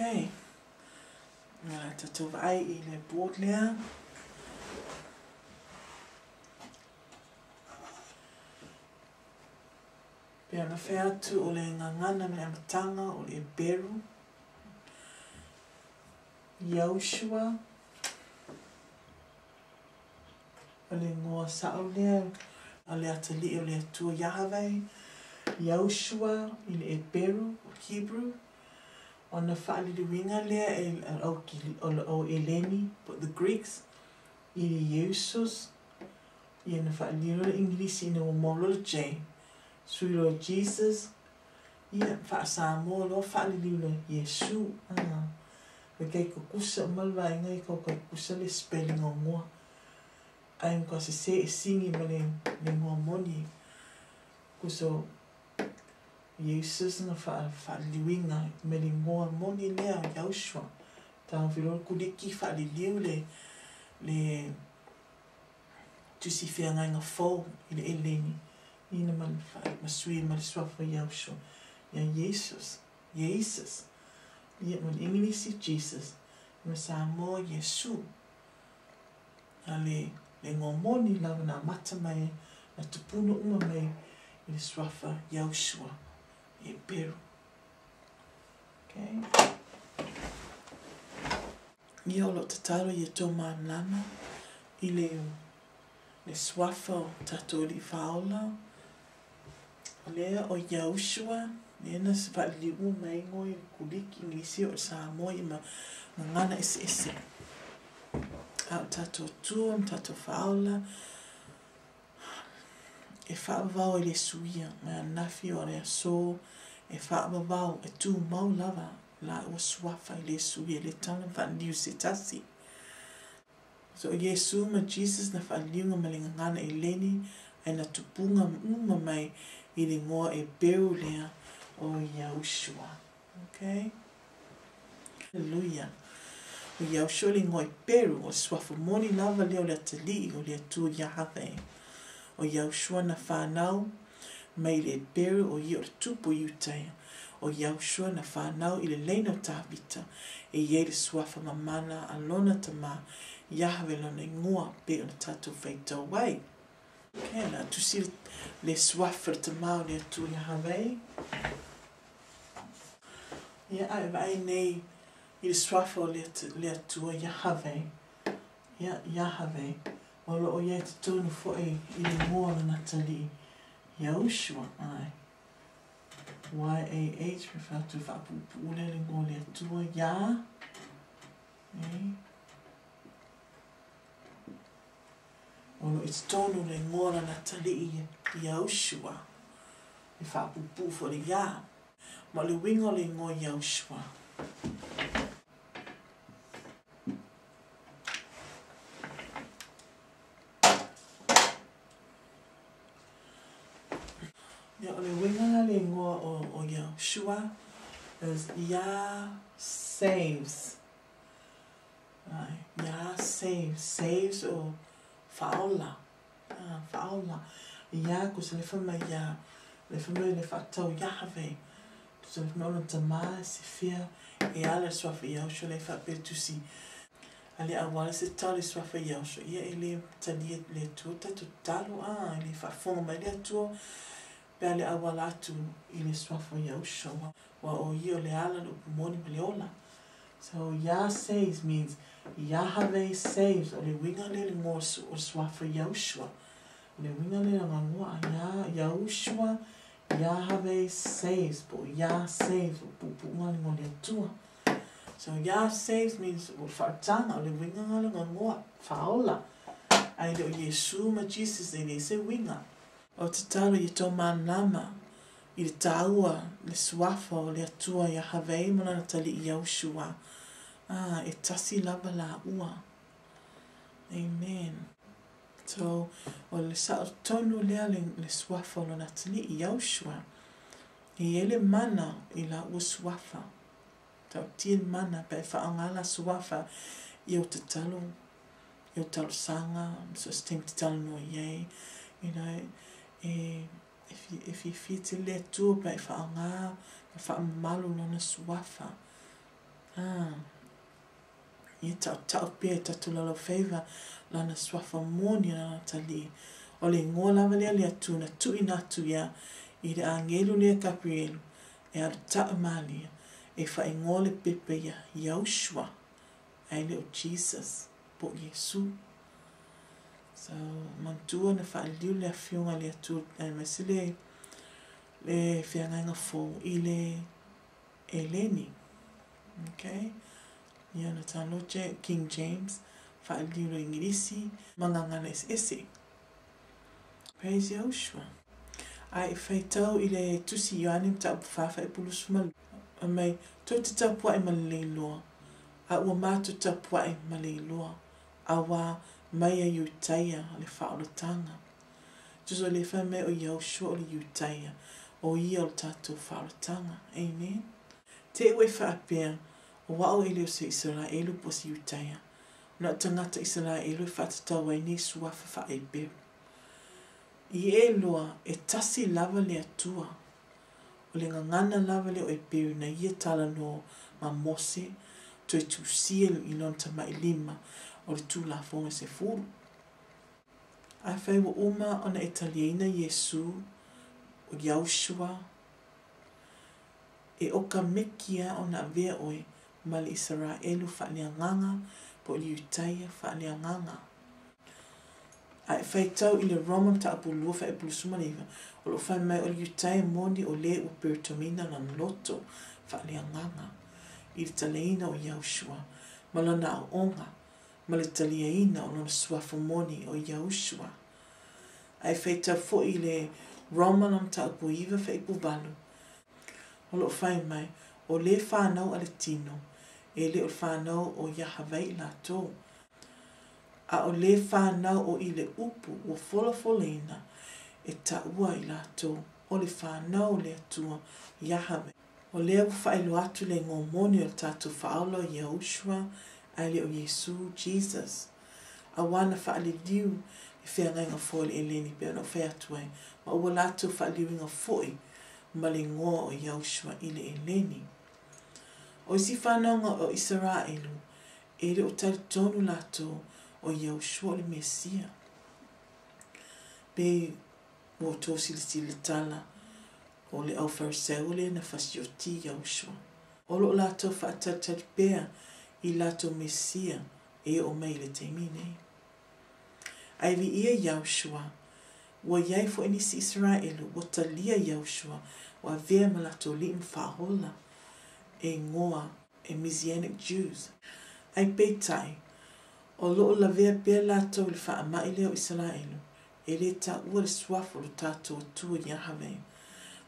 Okay. O le a tatou vaai i le board lea. Pei ona fai atu o le gagana mai le amataga o le Eperu, Yahushua, o le igoa sa'o lea o le atalii o le Atua Iahaweh, Yahushua i le Eperu, Hebrew, ona faaliliuina lea e le au Eleni, po o the Greeks, i le Iesous, ia na faaliliu loa le Igilisi ina ua maua loa le J, sui loa Jesus, ia faa-Samoa loa faaliliu loa Iesu, a. E tai tutusa uma le vaega ia tau tutusa le spelling o igoa. Ae matua sese e sigi ma le igoa moni. Tusa o Iesous na faaliliuina mai le igoa moni lea o Yahushua. Taofi loa le Kuliki faaliliu le le Tusi Feagaiga Fou i le Eleni ina ma sui ma le suafa Yahushua ia Iesous. Iesous. Ia ma le Igilisi Jesus ma Samoa Iesu. A le le igoa moni lava na amata mai ai na tupuna uma mai i le suafa Yahushua Eperu. Okay. Ia o lo o tatalo ia tou malamalama i le le suafa o tatou alii faaola, lea o Yahushua, lea na faaliliu uma mai ai igoa i le Kuliki, Igilisi o le Samoa ia ma gagana eseese. A o tatou Atua ma tatou faaola, e faavavau e le suia, mai ananafi o le aso, e faavavau, e tumau lava laua suafa e le suia, e le tatau ona faaliliu i se tasi. So o Iesu ma Jesus na faaliliuga ma le gagana Eleni ae na tupuga uma mai i le igoa Ebeu lea o Yahushua. Okay? Hallelujah. O Yahushua le igoa Eperu, o le suafa moni lava lea o le Atalii o le Atua Yahweh. O Yahushua na fanau mai i le Eperu o ia o le tupu o Iutaia. O Yahushua na fanau i le laina o Tavita, e i ai le suafa mamana a lona tama, Yahweh lona igoa, pei ona tatou faitau ai. Okay, o le a tusi le suafa o le tama o le Atua Yahweh. Ia, a e vaai nei i le suafa o le Atua Yahweh. Ia, Yahweh, o lo o i ai totonu foi i le igoa o lona atalii, Yahushua, ʻae. Y-A-H, me whātu whaapuupuu lea le igoa o le Atua, Yah, e. O lo o i totonu le igoa o lana atalii, Yahushua, le faapuupuu foi le Yah. Ma o le uiga o le igoa Yahushua. Ia, o le uiga la le igoa o, o Yahushua is Yah saves. Right. Yah saves. Saves o faaola. Ah, faaola. Yah, kusa le fai mai Yah, le fai mai le faatatau Yahweh. Tusa le fai mai o lona tamā e sifia e ala i le suafa Yahushua le faapea tusi a le auala se tatalo i suafa Yahushua ia e le talia le Atua tatou tatalo a e le faafofoga mai le Atua pe a le auala atu i le suafa Yahushua ua o ia o le ala le upu moni ma le ola. So Yah saves means Yahweh saves o le uiga lea le igoa o le suafa Yahushua. O le uiga lea o le igoa a Yah, Yahushua, Yahweh saves po o Yah saves o puupuuga o le igoa o le Atua. So Yah saves means o le faautaga, o le uiga lena o le igoa, faaola. Ae le o Iesu ma Jesus e leai se uiga. O tatalo ia tou malamalama i le taua le suafa o le Atua Yahweh ma lana Atalii Yahushua, ā, e tasi lava lāua. Amen. So, o le sao tonu lea le, le suafa o lona Atalii, Yahushua. E i ai le mana i lāua suafa. Taotia le mana pe a e faaaoga la suafa i ou tatalo, i ou talosaga, so o se taimi e te talanoa i ai, you know, e, E fiafia tele le Atua pe a e faaaoga ma faamamalu Lona Suafa. A, ia taʻutaʻu pea i tatou lalaufaiva Lana Suafa moni o Lana Atalii. O le Igoa lava lea o le Atua na tuuina atu ia i le agelu lea Kaperielu e alu taʻu Malia e faaigoa le pepe ia Yahushua ae le o Jesus po o Iesu. So, manatua na faaliliu le Afioga i le Atua aemaise le le feagaiga fou i le Eleni. Okay? Ia na talo King James, faaliliu le Igilisi ma gagana eseese. Praise Yahushua. Ae e faitau i le Tusi Ioane mataupu 4 faaipu 22, fai mai, Tou te tapuaʻi ma le leiloa, a ua matou tapuaʻi ma leiloa, auā mai a Iutaia le faaolataga. Tusa o lea fai mai o Yahushua o le Iutaia, o ia o le tatou faaolataga. Amen. Te i ua e faapea, O au e le o se Isaraelu po o se Iutaia, na o tagata Isaraelu e faatatau ai nei suafa faa-Eperu. I e loa, e tasi lava le Atua. O le gagana lava lea o Eperu na ia talanoa ma Mose toe tusia i lona tamailima o le Tulafono e sefulu. Afai ua uma ona e taliaina Iesū, o Yahushua, e oka meki a ona avea oe ma le Isaraelu faaleagaga po o le Iutaia faaleagaga. A e faitau i le Roma mataupu 2 faaipu 29, o lo o fai mai o le Iutaia moni o le ua peritomeina lana loto faaleagaga i le taliaina o Yahushua ma lana aoaoga ma le taliaina o lona suafa moni o Yahushua. A e faitau foi i le Roma la mataupu 9 faaipu 8, o lo o fai mai, o le fanau a le tino, e le o le fanau o Iahawei latou, a o le fanau o i le upu ua folafolaina e taua i latou, o le fanau o le Atua Iahawei. O lea ua faailoa atu le igoa moni o le tatou Faaola o Yahushua ae le o Iesu, Jesus. Auā na faaliliu le feagaiga fou e le Eleni pei ona ou fai atu ai, ma ua latou faaliliuina foi ma le igoa o Yahushua i le Eleni. O isi whanauga o Isaraelu, e le o talitonu latou o Yahushua o le Mesia. Pei ua outou silasila tala o le au Fariseo lea na fasioti Yahushua. O lo o latou faatalitali pea i latou Mesia e oo mai i le taimi nei. Ae viia Yahushua, ua iai foi nisi Isaraelu ua talia Yahushua ua avea ma latou alii ma faaola e igoa e Messianic Jews. Ae peitai, o lo o lavea pea latou i le faamai lea o Isaraelu, e le taua le suafa o lo tatou Atua Yahweh,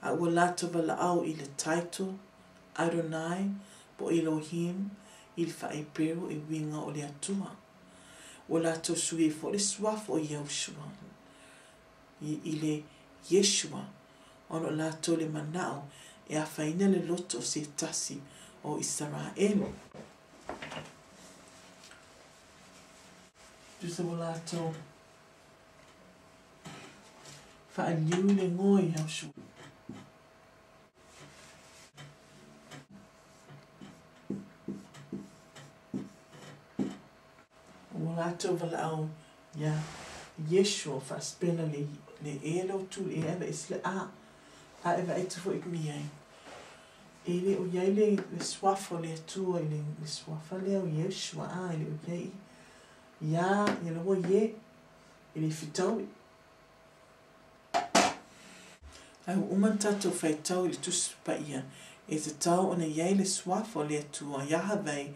a ua latou valaau i le title, Adonai, po o Elohim, i le faa-Eperu e uiga o le Atua. Ua latou sui ai foi le suafa o Yahushua i le Yeshua, ona o latou le manao e afaina le loto o se tasi o Isaraelu. Tusa ua latou faaliliu i le igoa o Yahushua. Ua latou valaau iā Iesua faasipela le le e le o tu e aveese le a, a e vaai atu foi i ai. E le o iai le le suafa o le Atua i le le suafa lea o Iesua a e le o iai iā ia laua ie e le fetaui. Ae ua uma ona tatou faitau i le Tusi Paia, e tatau ona i ai le Suafa o le Atua Iahawei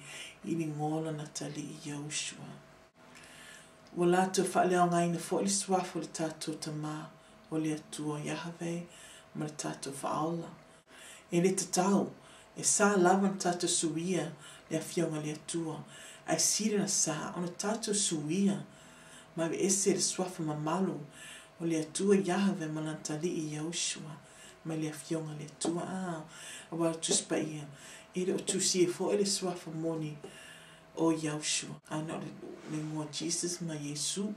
i le igoa o Lana Atalii Yahushua. Ua latou faaleaogaina foi le Suafa o le tatou Tama o le Atua Iahawei ma le tatou Faaola. E le tatau, e sa lava ona tatou suia le Afioga i le Atua, ae sili ona sa ona tatou suia ma aveese le suafa mamalu o le Atua Iahave ma Lana Atalii Yahushua mai le Afioga i le Atua. A, aua o le Tusi Paia, e le o tusia foi le suafa moni o Yahushua, a na o le igoa Jesus ma Iesu.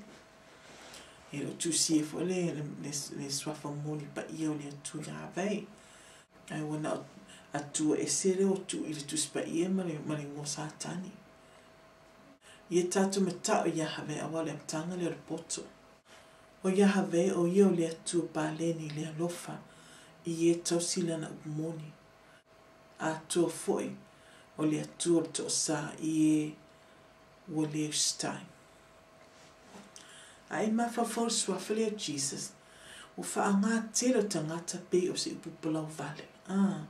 E le o tusia foi le, le, le, le suafa moni paia o le Atua Iahave. Ae ua na o Atua ese lea ua tuu i le Tusi Paia ma le, ma le igoa Satani. Ia tatou mata'o i Iahave aua o le amataga lea o le poto. O Iahave o ia o le Atua paleni i le alofa i e tausi lana upu moni. Atoa foi o le Atua o le toasā i e ua le usitai. A e mafaufau i le suafa lea o Jesus, ua faaaoga tele o tagata pei o se upu palau vale. A,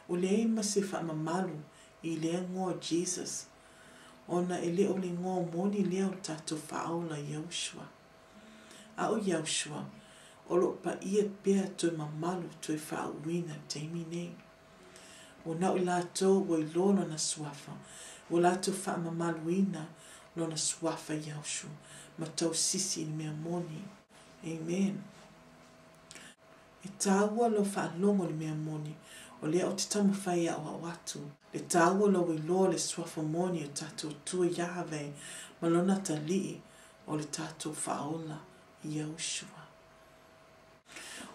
ua leai ma se faamamalu i lea igoa o Jesus, ona e le o le igoa moni lea o le tatou Faaola Yahushua. A o Yahushua, o lo o paia pea toe mamalu toe faauuina i le taimi nei. Ua na o i latou ua iloa lona suafa, ua latou faamamaluina lona suafa Yahushua ma tausisi i le mea moni. Amen. E tāua lou faalogo i le mea moni, o lea ou te taumafai e aoao atu. Le tāua o lou iloa o le suafa moni o tatou Atua Iahve ma lona Atalii o le tatou Faaola, Yahushua.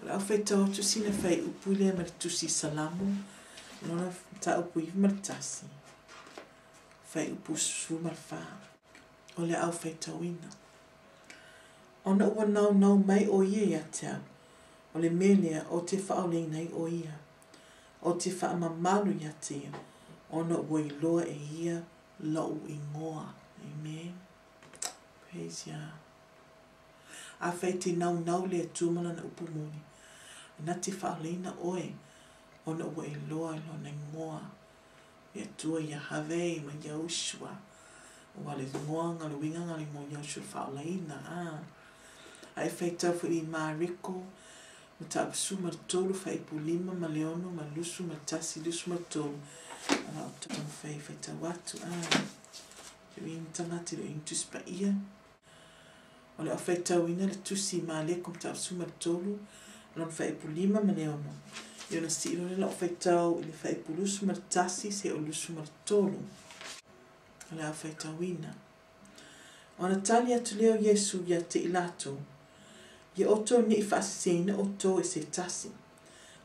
O le a ou faitau atu sina fuaiupu lea mai le Tusi Salamo, lona mataupu 91, fuaiupu 14. O le a ou faitauina. Ona ua naunau mai ʻo ia ia te au, o le mea lea ou te faaolaina ai ʻo ia. Ou te faamamalu ia te ia, ona ua iloa e ia loʻu igoa. Amen. Praise Yah. Afai e te naunau le Atua ma Lana upu moni, na te faaolaina ʻoe, ona ua iloa i Lona igoa. Le Atua Iahave ma Yahushua. Ua le igoa nga le uiga nga le igoa Yahushua le faaolaina, a. A e faitau foi i Mareko, mataupu 13, fuaiupu 5 ma le 6 ma le 21, 23, o la ou taumafai e faitau atu, a. Te uiga tagata i le uiga Tusi Paia. O le a faitauina le Tusi Mareko mataupu 13, lona fuaiupu 5 ma le 6. Ia ona sii loa lea o lau faitau i le fuaiupu 21 seia oo i le 23. O le a faitauina. Ona tali atu lea o Iesu ia te i latou, Ia outou ne i faaseseina outou e se tasi,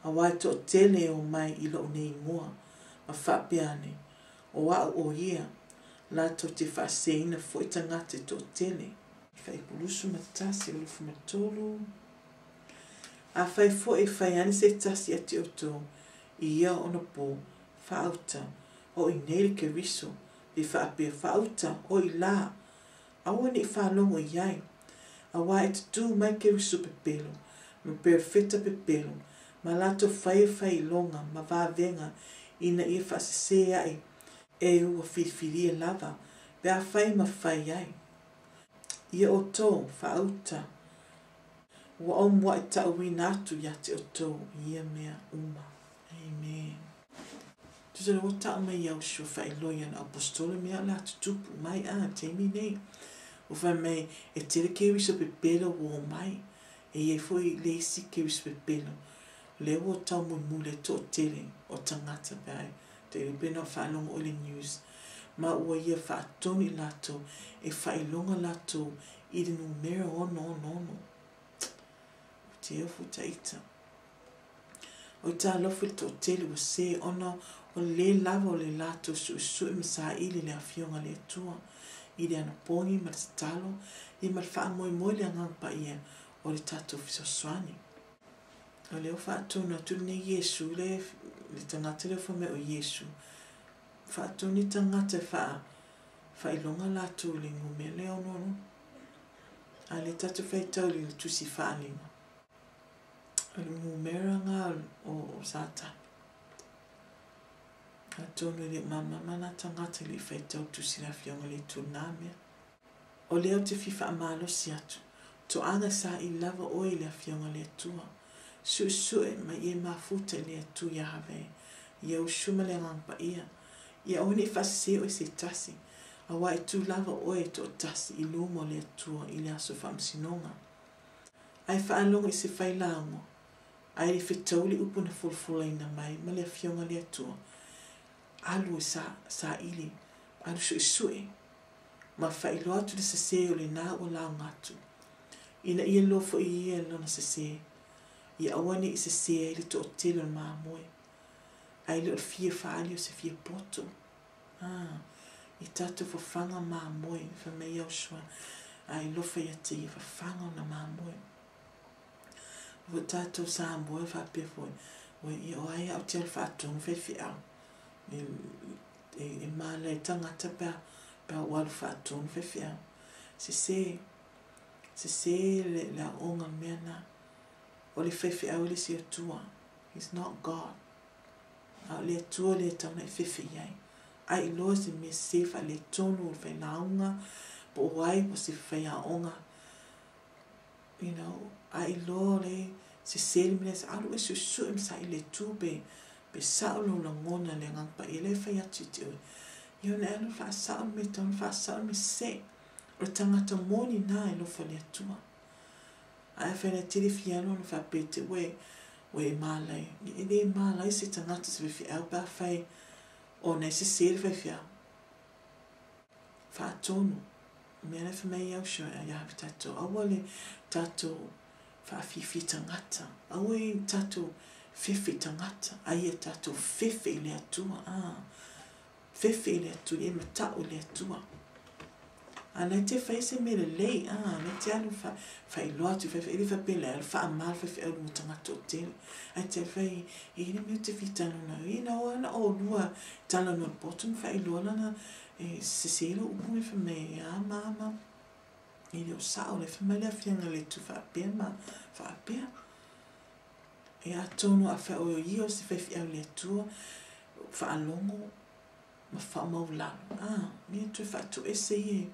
aua e toatele e omai i lou nei igoa, ma faapea ane, O au o ia, latou te faaseseina foi tagata e toatele. Fuaiupu 21, 23. Afai foi e fai ane se tasi ia te outou i ia ona pō, faauta, o i nei le Keriso, pe faapea, faauta, o i lā, aua ne i faalogo i ai, aua e tutū mai Keriso pepelo, ma perofeta pepelo, ma latou faia failoga ma vavega ina ia faasesē aʻe e ua filifilia lava pe afai ma fai ai. Ia outou, faauta, ua ou muaʻi taʻuina atu ia te outou i ia mea uma. Amen. Tusa lea ua taʻu mai Yahushua faailoa i ana aposetolo mea o le a tutupu mai a taimi nei. Ua fai mai e tele Keriso pepelo ua omai. E i ai foi le isi Keriso pepelo. O lea ua tau mulimuli ai toatele o tagata pe a te iloa pe na faalogo ʻoe i le news ma ua ia faatonu i latou e faailoga latou i le numera 666. Ua te ofu ta ita. O i talofa i le toatele ua sē ona o le lē lava o le latou suesue ma saili i le Afioga a le Atua, i le anapogi ma le tatalo, ia ma le faamoemoe i le Agaga Paia o le tatou fesoasoani. O lea ua faatonu atu lenei Iesu, le, le tagata lea ua fai mai o Iesu, faatonu i tagata e faa, faailoga latou i le numera lea 66. A lea tatou faitau i le tusi faaaliga. O le numera nga o Satani. Atonu e le o malamalama na tagata e le i faitau tusi le Afioga i le Atua i na mea. O lea ou te fia faamalosi atu, toaga e saili lava oe i le Afioga i le Atua. Suesue ma ia mafuta i le Atua Iahave, ia usu ma le Agaga Paia. Ia aua ne i faasese oe se tasi, aua e tu lava oe e toatasi i luma o le Atua i le aso faamasinoga. Ae faalogo i se failauga, ae le fetau le upu na folafolaina mai ma le Afioga a le Atua, alu e sa, saili, alu suesue, ma faailoa atu le sesē o lena ua lauga atu, ina ia iloa foi e ia lona sesē, ia aua ne i sesē ai le toatele o le mamoe. Ae le o le fia faaali o se fia poto. Ah, i tatou fafaga mamoe, fai mai Yahushua, a e alofa ia te ia, fafaga ona mamoe. Ua tatou Samoa faapea foi, ua ia o ai au te alu faatonu faifeau. E mala i tagata pe a, pe a ua alu faatonu faifeau. Sese, sese le, le aoga le mea na. O le faifeau e le isi Atua. He's not God. A o le Atua lea e tatau ona e fefe i ai. A e iloa se mea sese faaletonu o le failauga po o ai po o se faiaoga, you know, a e iloa o le sese le mea lea, alu e suesue ma saili le Atua pe, pe sao lou lagona i le Agaga Paia lea e fai atu ia te oe. Ia ona e alu faasao le mea e tatau ona faasao le mea sese. O le tagata moni na e alofa i le Atua. Ae afai na tele fia alu ona faapea te ue, ua e malai. E le malai se tagata se faifeau pe afai ona e sese le faifeau. Faatonu. O mea la e fai mai ai au ia tatou, aua le tatou faafiafia tagata. Aua e tatou fefe i tagata, a ia tatou fefe i le Atua. Ah. Fefe i le Atua, ia e matau i le Atua. A na te fai se mea lelei, a na te alu fa, faailoa atu i faifeau, e le faapea le alu faama le faifeau i luga o tagata toatele. Ae te alu fai, e i ai le mea ou te fia talanoa ai, na o lava na olua talanoa i le poto ma faailoa lana, e sese lou upu fai mai, e a mama, e le o sao, le fai mai le afioga i le Atua faapea ma faapea. E atonu afai o ia o se faifeau i le Atua, faalogo ma faamaulalo, a, ia toe faatoese ia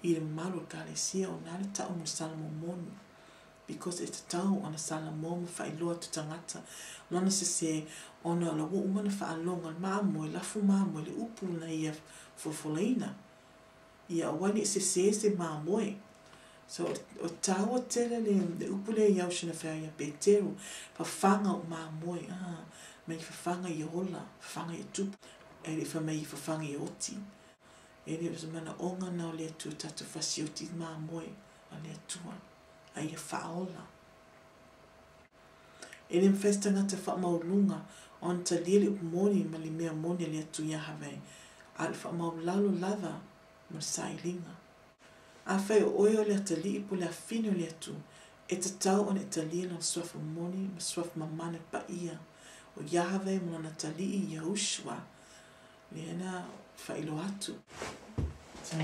i le mamalu o le Ekalesia o na le tau mo le Salamo moni, because e tatau ona Salamo ma faailoa atu tagata lona sese ona o la ua uma ona faalogo le mamoe, lafo mamoe le upu na ia folafolaina. Ia aua ne i sese se mamoe. So, o taua tele le, le upu lea i au na fai ia Peteru, fafaga o mamoe, ah, mai fafaga ia ola, fafaga ia tupu, e le fai mai fafaga ia oti. E le o se manaoga na o le Atua tatou fasioti mamoe a le Atua, a ia faaola. E le mafai se tagata faamaualuluga ona talia le upu moni ma le mea moni a le Atua Iahaweh, a o le faamaulalo lava ma le sailiga. Afai o oe o le atalii po o le afine o le Atua, e tatau ona e talia Lona Suafa moni ma Suafa mamana paia o Iahaweh ma Lona Atalii Yahushua, lea na faailoa atu. So,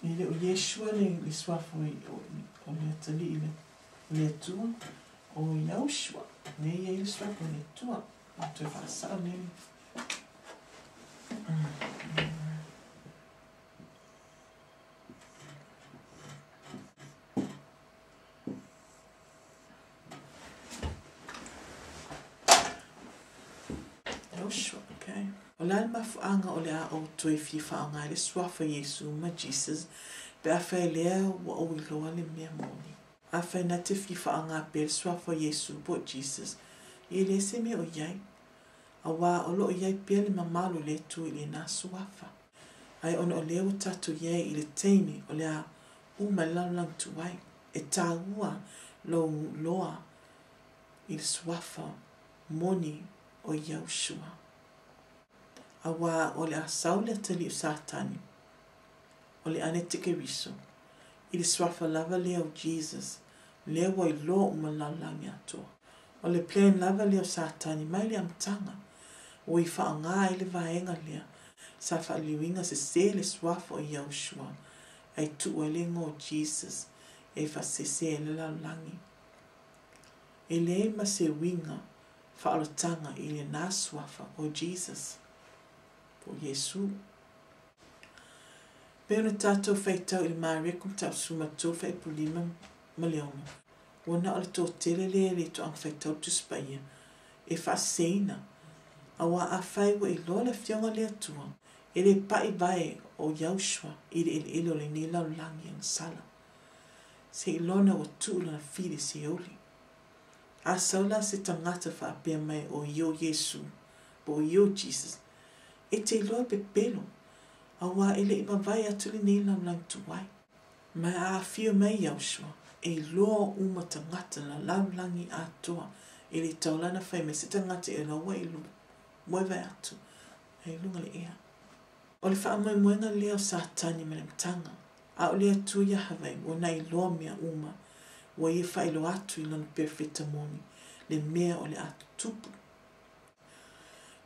e le o Yeshua le, le suafa o le Atalii o le Atua, o Yahushua, lea e i ai le suafa o le Atua. O toe faasao lea. Joshua, okay. O le a le mafuaaga o le a ou toe fia faaaoga ai le suafa Iesu ma Jesus pe afai lea ua ou iloa le mea moni? Afai na te fia faaaoga pea le suafa Iesu po o Jesus, e leai se mea o i ai, auā o lo o i ai pea le mamalu o le Atua i lena suafa. Ae ona o lea ua tatou i ai i le taimi o le a uma le lalolagi tuai, e taua lou loa i le suafa moni o Yahushua. Auā o le a sau le atalii o Satani, o le Anetekeriso, i le suafa lava lea o Jesus, lea ua iloa uma le lalolagi atoa. O le plan lava lea o Satani mai le amataga, ua i faaaoga ai le vaega lea sa faaliliuina sese le suafa o Yahushua, ae tuu ai le igoa o Jesus e faasese ai le lalolagi. E leai ma se uiga faaolataga i lena suafa o Jesus, po o Iesu. Pei ona tatou faitau i le Mareko Mataupu 13 fuaiupu 5 ma le 6, ua na o le toatele lea e le toaga faitau le Tusi Paia e faaseseina, auā afai ua iloa le Afioga a le Atua, e le paʻi vae o Yahushua i le eleele o lenei lalolagi agasala, seiloga ua tuu lana fili i Seoli. A sau la se tagata faapea mai o ia o Iesu, po o ia o Jesus, e te iloa e pepelo, auā e le i mavae atu lenei lalolagi tuai. Ma a afio mai Yahushua, e iloa uma tagata la lalolagi atoa E le tatau la ona fai mai se tagata e laua i moe vaeatu ai luga le ea. O le faamoemoega lea o Satani mai le amataga, a o le Atua Iahaweh ua na iloa mea uma, ua ia faailoa atu i lona perofeta moni le mea o le a tutupu.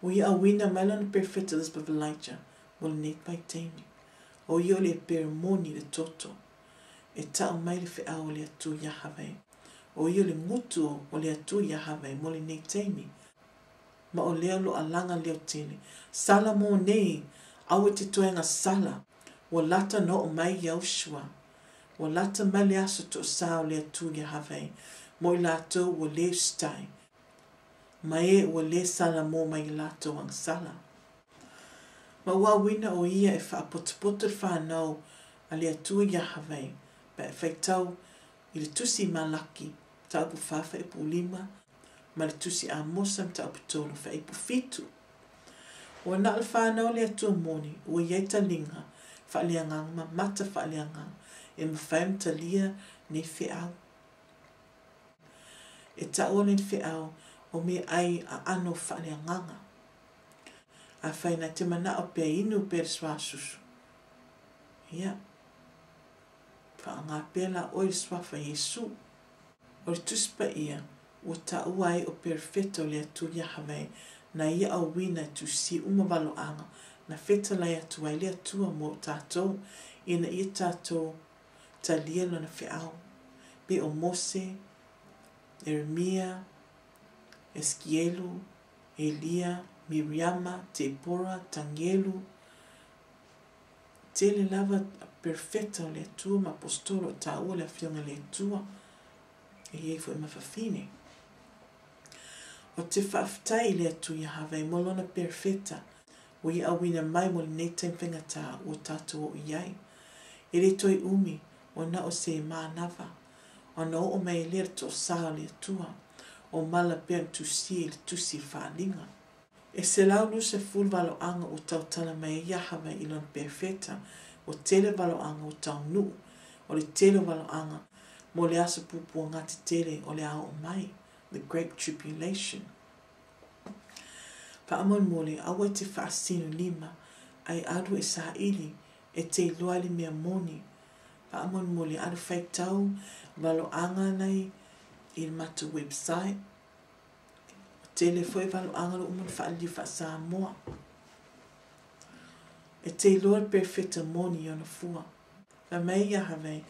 Ua ia auina mai lona perofeta Elizabeth Elijah mo lenei vaitaimi. O ia o le Ebera moni i le toto, e tau mai le feau o le Atua Iahaweh. O ia o le gutu o le Atua Iahaweh mo lenei taimi. Ma o lea o lo o alaga leo tele. Sala mo nei, aua e te toe agasala, ua lata ona oo mai Yahushua. Ua lata mai le aso toosā o le Atua Iahaweh mo i latou ua lē usitai, ma e ua lē salamo mai a latou agasala. Ma ua auina o ia e faapotopoto le fanau a le Atua Iahaweh, pe a e faitau i le Tusi Malaki, mataupu 4:5, ma le Tusi Amosa, mataupu 3:7. Ua na o le fanau a le Atua moni ua i ai taliga faaleagaga ma mata faaleagaga e mafai ona talia nei feau. E taua nei feau o meaai aano faaleagaga. Afai na te manao pea inu pea le suasusu, ia, faaaoga pea la oe le suafa Iesu. O le Tusi Paia ua taua ai o perofeta o le Atua Iahaweh na ia auina e tusia uma valoaga na fetalai atu ai le Atua mo tatou ina ia tatou talia lona feau, pei o Mose, Ieremia, Esekielu, Elia, Miriama, Tepora, Tanielu, tele lava perofeta o le Atua ma aposetolo o taua le Afioga i le Atua, e i ai foi ma fafine. Ou te faafetai i le Atua Iahaweh mo lona perofeta ua ia auina mai mo lenei taimi faigata ua tatou oo i ai. E le toe umi, ua na o se manava, ona oo mai ai lea le toosā o le Atua, o mala pea ona tusia i le tusi o le Faaaliga. E 120 valoaga ua tautala mai ai Iahaweh i lona perofeta, ua tele valoaga ua taunuu, o le tele o valoaga mo le aso puapuaga tetele o le a oo mai, the great tribulation. Faamolemole, aua e te faasino lima, ae alu e saili e te iloa ai le mea moni. Faamolemole, alu faitau valoaga nei i le matou website. Ua tele foi valoaga ua uma ona faaliliu faa-Samoa. E te iloa le perofeta moni i ona fua. Fai mai Iahaweh,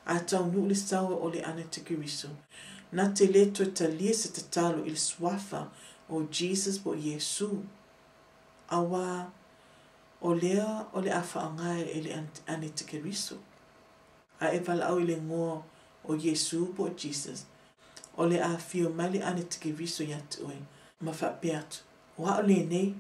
A taunuu le saoa o le Anatikeriso, na te lē toe talia se tatalo i le suafa o Jesus po o Iesu, auā o lea o le a faaaoga e le Anatikeriso. A e valaau i le igoa o Iesu po o Jesus, o le a afio mai le Anatikeriso iā te oe, ma faapea atu, O a'u lenei.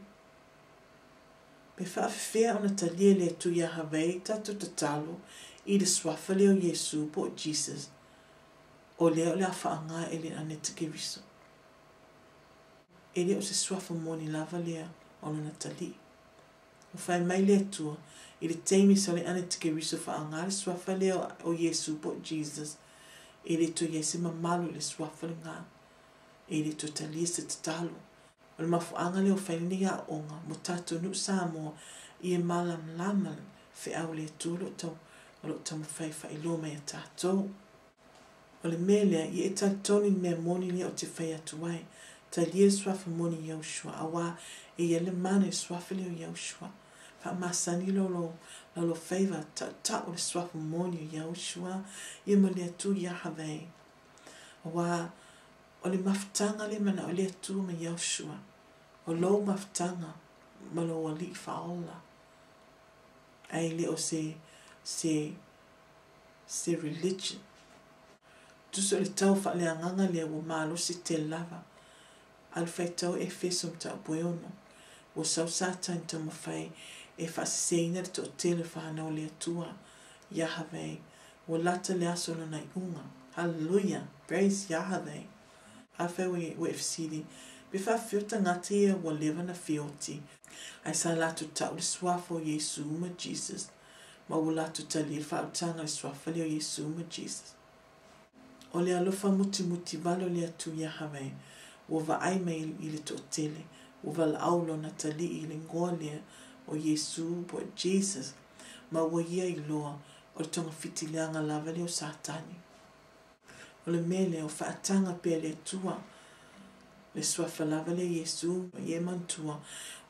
Pe faafefea ona talia e le Atua Iahaweh i tatou tatalo i le suafa lea o Iesu po o Jesus, o lea o le a faaaoga e le Anatikeriso? E le o se suafa moni lava lea o lona talii. Ua fai mai le Atua, i le taimi sa le Anatikeriso faaaoga le suafa lea o Iesu po o Jesus, e le toe i ai se mamalu i le suafa lena, e le toe talia se tatalo. O le mafuaaga lea ua fai lenei aoaoga mo tatou nuu Samoa ia malamalama le feau a le Atua o lo o taumafai e faailoa mai ia tatou. O le mea lea, ia e talitonu i le mea moni lea ou te fai atu ai, talia le suafa moni o Yahushua, auā e i ai le mana i le suafa lea o Yahushua. Faamasani lo lou faiva, tautau le suafa moni o Yahushua ia ma le Atua Yahweh. Auā o le mafutaga lea manao ai le Atua ma Yahushua, o lou mafutaga ma lou Alii Faaola, ae le o se, se, se religion. Tusa o le tau faaleagaga lea ua malosi tele lava. Alu faitau Efeso mataupu e 6. Ua sau Satani taumafai e faaseseina le toatele o fanau a le Atua, Yahweh. Ua lata le aso o lona iuga. Hallelujah! Praise Yahweh! Afai ua e fesili, pe faafefea o tagata ia ua leva na feoti, ae sa latou tau le suafa o Iesu ma Jesus, ma ua latou talia le faautaga i le suafa lea o Iesu ma Jesus. O le alofa mutimuti wale o le Atua Iahaweh, Ua vaai mai i le toatele, ua valaau lona atalii i le igoa lea o Iesu po o Jesus, ma ua ia iloa o le togafiti leaga lava lea o Satani. O le mea lea, o faataga pea e le Atua le suafa lava lea Iesu, ia e manatua,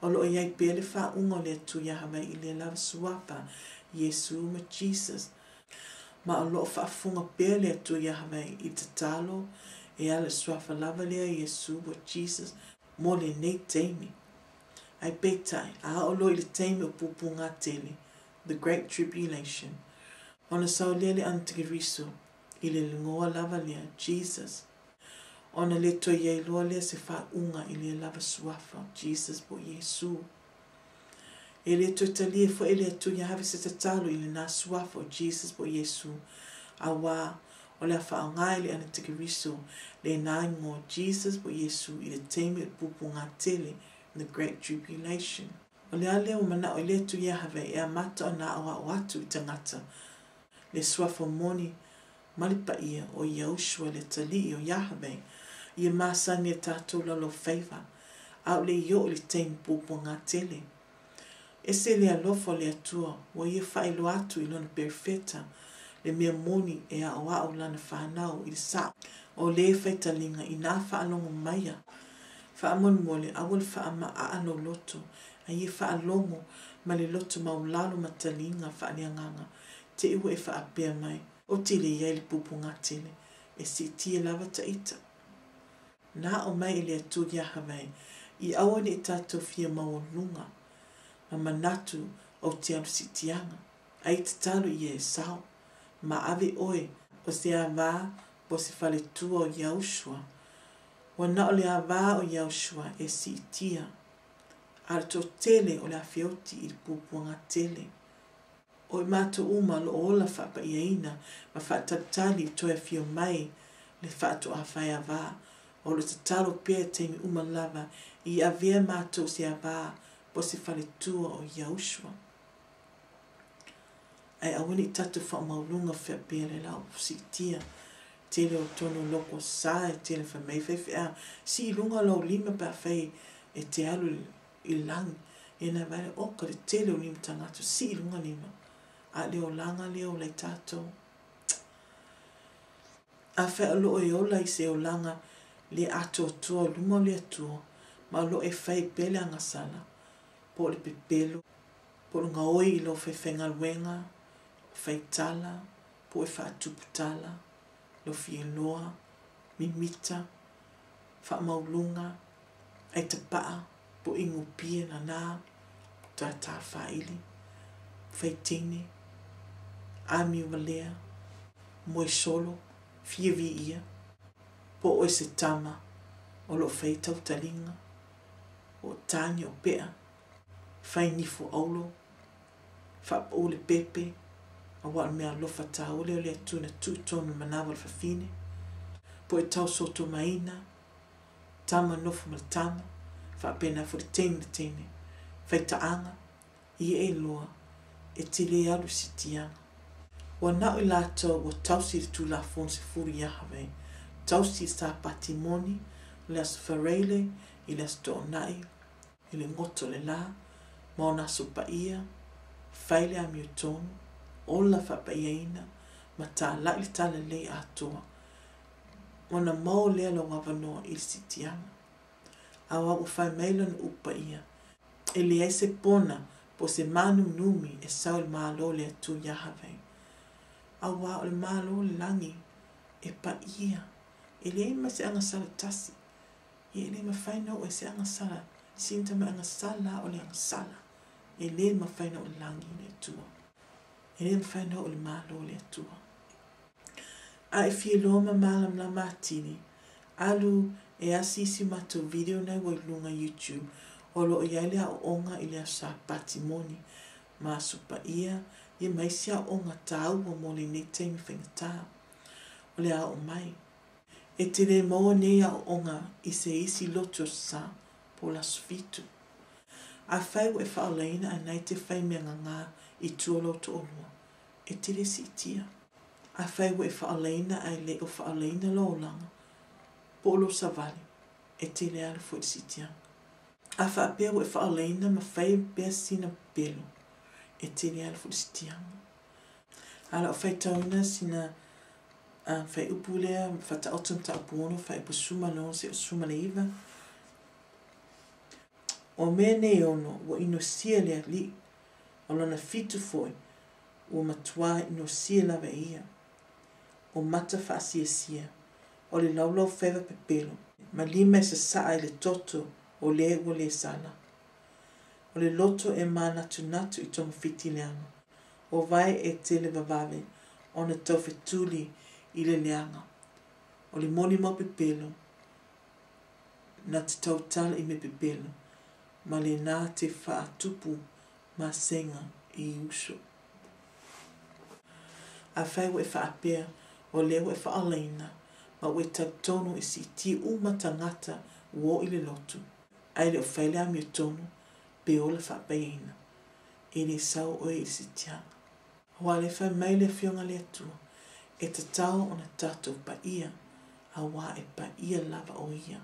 o lo o i ai pea le faauuga o le Atua iā Havaii i lea lava suafa, Iesu ma Jesus. Ma o lo o faafofoga pea le Atua iā Havaii i le tatalo e ala i le suafa lava lea Iesu po o Jesus mo lenei taimi. Ae peitai, a oo loa i le taimi o pupugā tele, the great tribulation, ona sau lea le Antikeriso i le lgoa lava lea, Jesus, ona le toe i ai loa lea se faauuga i lea lava suafa, Jesus po o Iesu. E le toe talia foi e le Atua ia have se tatalo i lenā suafa o Jesus po o Iesu, auā o le a faaaoga e le Anatikeriso lenā igoa Jesus po o Iesu i le taimi o le pupugā tele, the great tribulation. O le a lea ua manao ai le Atua ia have e amata ona aoao atu i tagata le suafa moni ma le paia o Yahushua le Atalii o Yahweh, ia masani e tatou lalaofaiva, aole i oo i le taimi puapuaga tele. Ese le alofa o le Atua ua ia faailoa atu i lona perofeta le mea moni e aoao lana fanau i le sao o lē faitaliga inā faalogo maia. Faamolemole aua le faamaaa lou loto, a ia faalogo ma le loto maulalo ma taliga faaleagaga te i ua e faapea mai, Ou te le i ai i le puapuaga tele, e siitia lava ta ita. Na aʻo mai e le Atua Iahaweh, i aua ne i tatou fia maualuga, ma manatu ou te alu siitiaga, a i tatalo ia e sao, ma ave oe o se avā po o se faletua o Yahushua. Ua na o le avā o Yahushua e siitia, a o le toatele o le a feoti i le puapuaga tele. O i matou uma o lo o ola faapaiaina ma faatalitali i toe afio mai le faatoa faiava, o lo o tatalo pea i taimi uma lava i avea matou se avā po o se faletua o Yahushua. Ae aua ne i tatou faamauluga faapea le la ua siitia tele o tonu loko sa e tele fai mai faifeau sii i luga lou lima pe afai e te alu i le lagi ia na vaai oka le tele o lima tagata sii i luga lima a le olaga lea ola ai tatou. Afai o loo e ola i se olaga le atoatoa i luma o le Atua ma o loo e fai pea le agasala po o le pepelo po o le gaoi i lou faifaigaluega faitala po o e faatupu tala lou fialoa mimita faamauluga aitapaa po o igupia nana tātā fāili faiteine amio valea moe solo fia viia po o oe se tama o loo faia tautaliga o tagi o pea fai nifo aulo faapau le pepe auā o le mea alofa taua lea o le Atua na tuu i totonu o le manava o le fafine po o e tausotomaina tama nofo ma le tama faapena foi le teine le teine faitaaga ia e iloa e te le alu i sitiaga. Ua nao i latou ua tausi le Tulafono 10 Iahaweh, tausi i le Sapati moni, o le Aso Faraile, i le Aso Toonai, i le goto o le lā, ma ona aso paia, fai le amiotonu, ola faapaiaina, ma talai le talalelei atoa, ona maua lea lou avanoa i le siitiaga. Auā ua fai mai lona upu paia, E leai se pona po o se mānuminumi e sau i le Malo o le Atua Iahaweh. Auā o le Malo o le lagi e paia, e leai ma se agasala tasi. Ia e le mafai ona oo ai se agasala, sina tamai agasala o le agasala. E le mafai ona oo i le lagi o le Atua. E le mafai ona oo i le Malo o le Atua. A e fia iloa ma malamalama atili, alu e asi isi matou video nai ua i luga YouTube o lo o i ai le aoaoga i le Aso Sapati moni ma Aso Paia ia ma isi aoaoga taua mo lenei taimi faigata o le a oo mai. E te le maua nei aoaoga i se isi lotu aso sa po o le aso 7. Afai ua e faaolaina ae nai te fai mea gagā i tua o lou toalua, e te le siitia. Afai ua e faaolaina ae le o faaolaina lou olaga po o lou savali, E te le alu foi i le siitiaga. A faapea ua e faaolaina ma fai pea sina pepelo, e te le alu foi i le siitiaga. A o lau faitauina sina fuaiupu lea Faataoto Mataupu 6 fuaiupu 16 seia 19. O mea nei e ono ua inosia e le Alii, o lona fitu foi ua matuā inosia lava e ia. O mata faasiasia, o le laulaufaiva pepelo, ma lima e sasaa i le toto o le ua le sala. O le loto e mānatunatu i togafiti leaga, o vai e televavave ona taufetuli i le leaga. O le molimau pepelo, na te tautala i mea pepelo, ma le na te faatupu masega i uso. Afai ua e faapea, o lea ua e faaolaina, ma ua e talitonu e siitia uma tagata ua oo i le lotu, ae le o fai le amiotonu pe ola faapaiaina, e le sau oe i le siitiaga. Aua o lea e fai mai le Afioga a le Atua, e tatau ona tatou paia, auā e paia lava o Ia.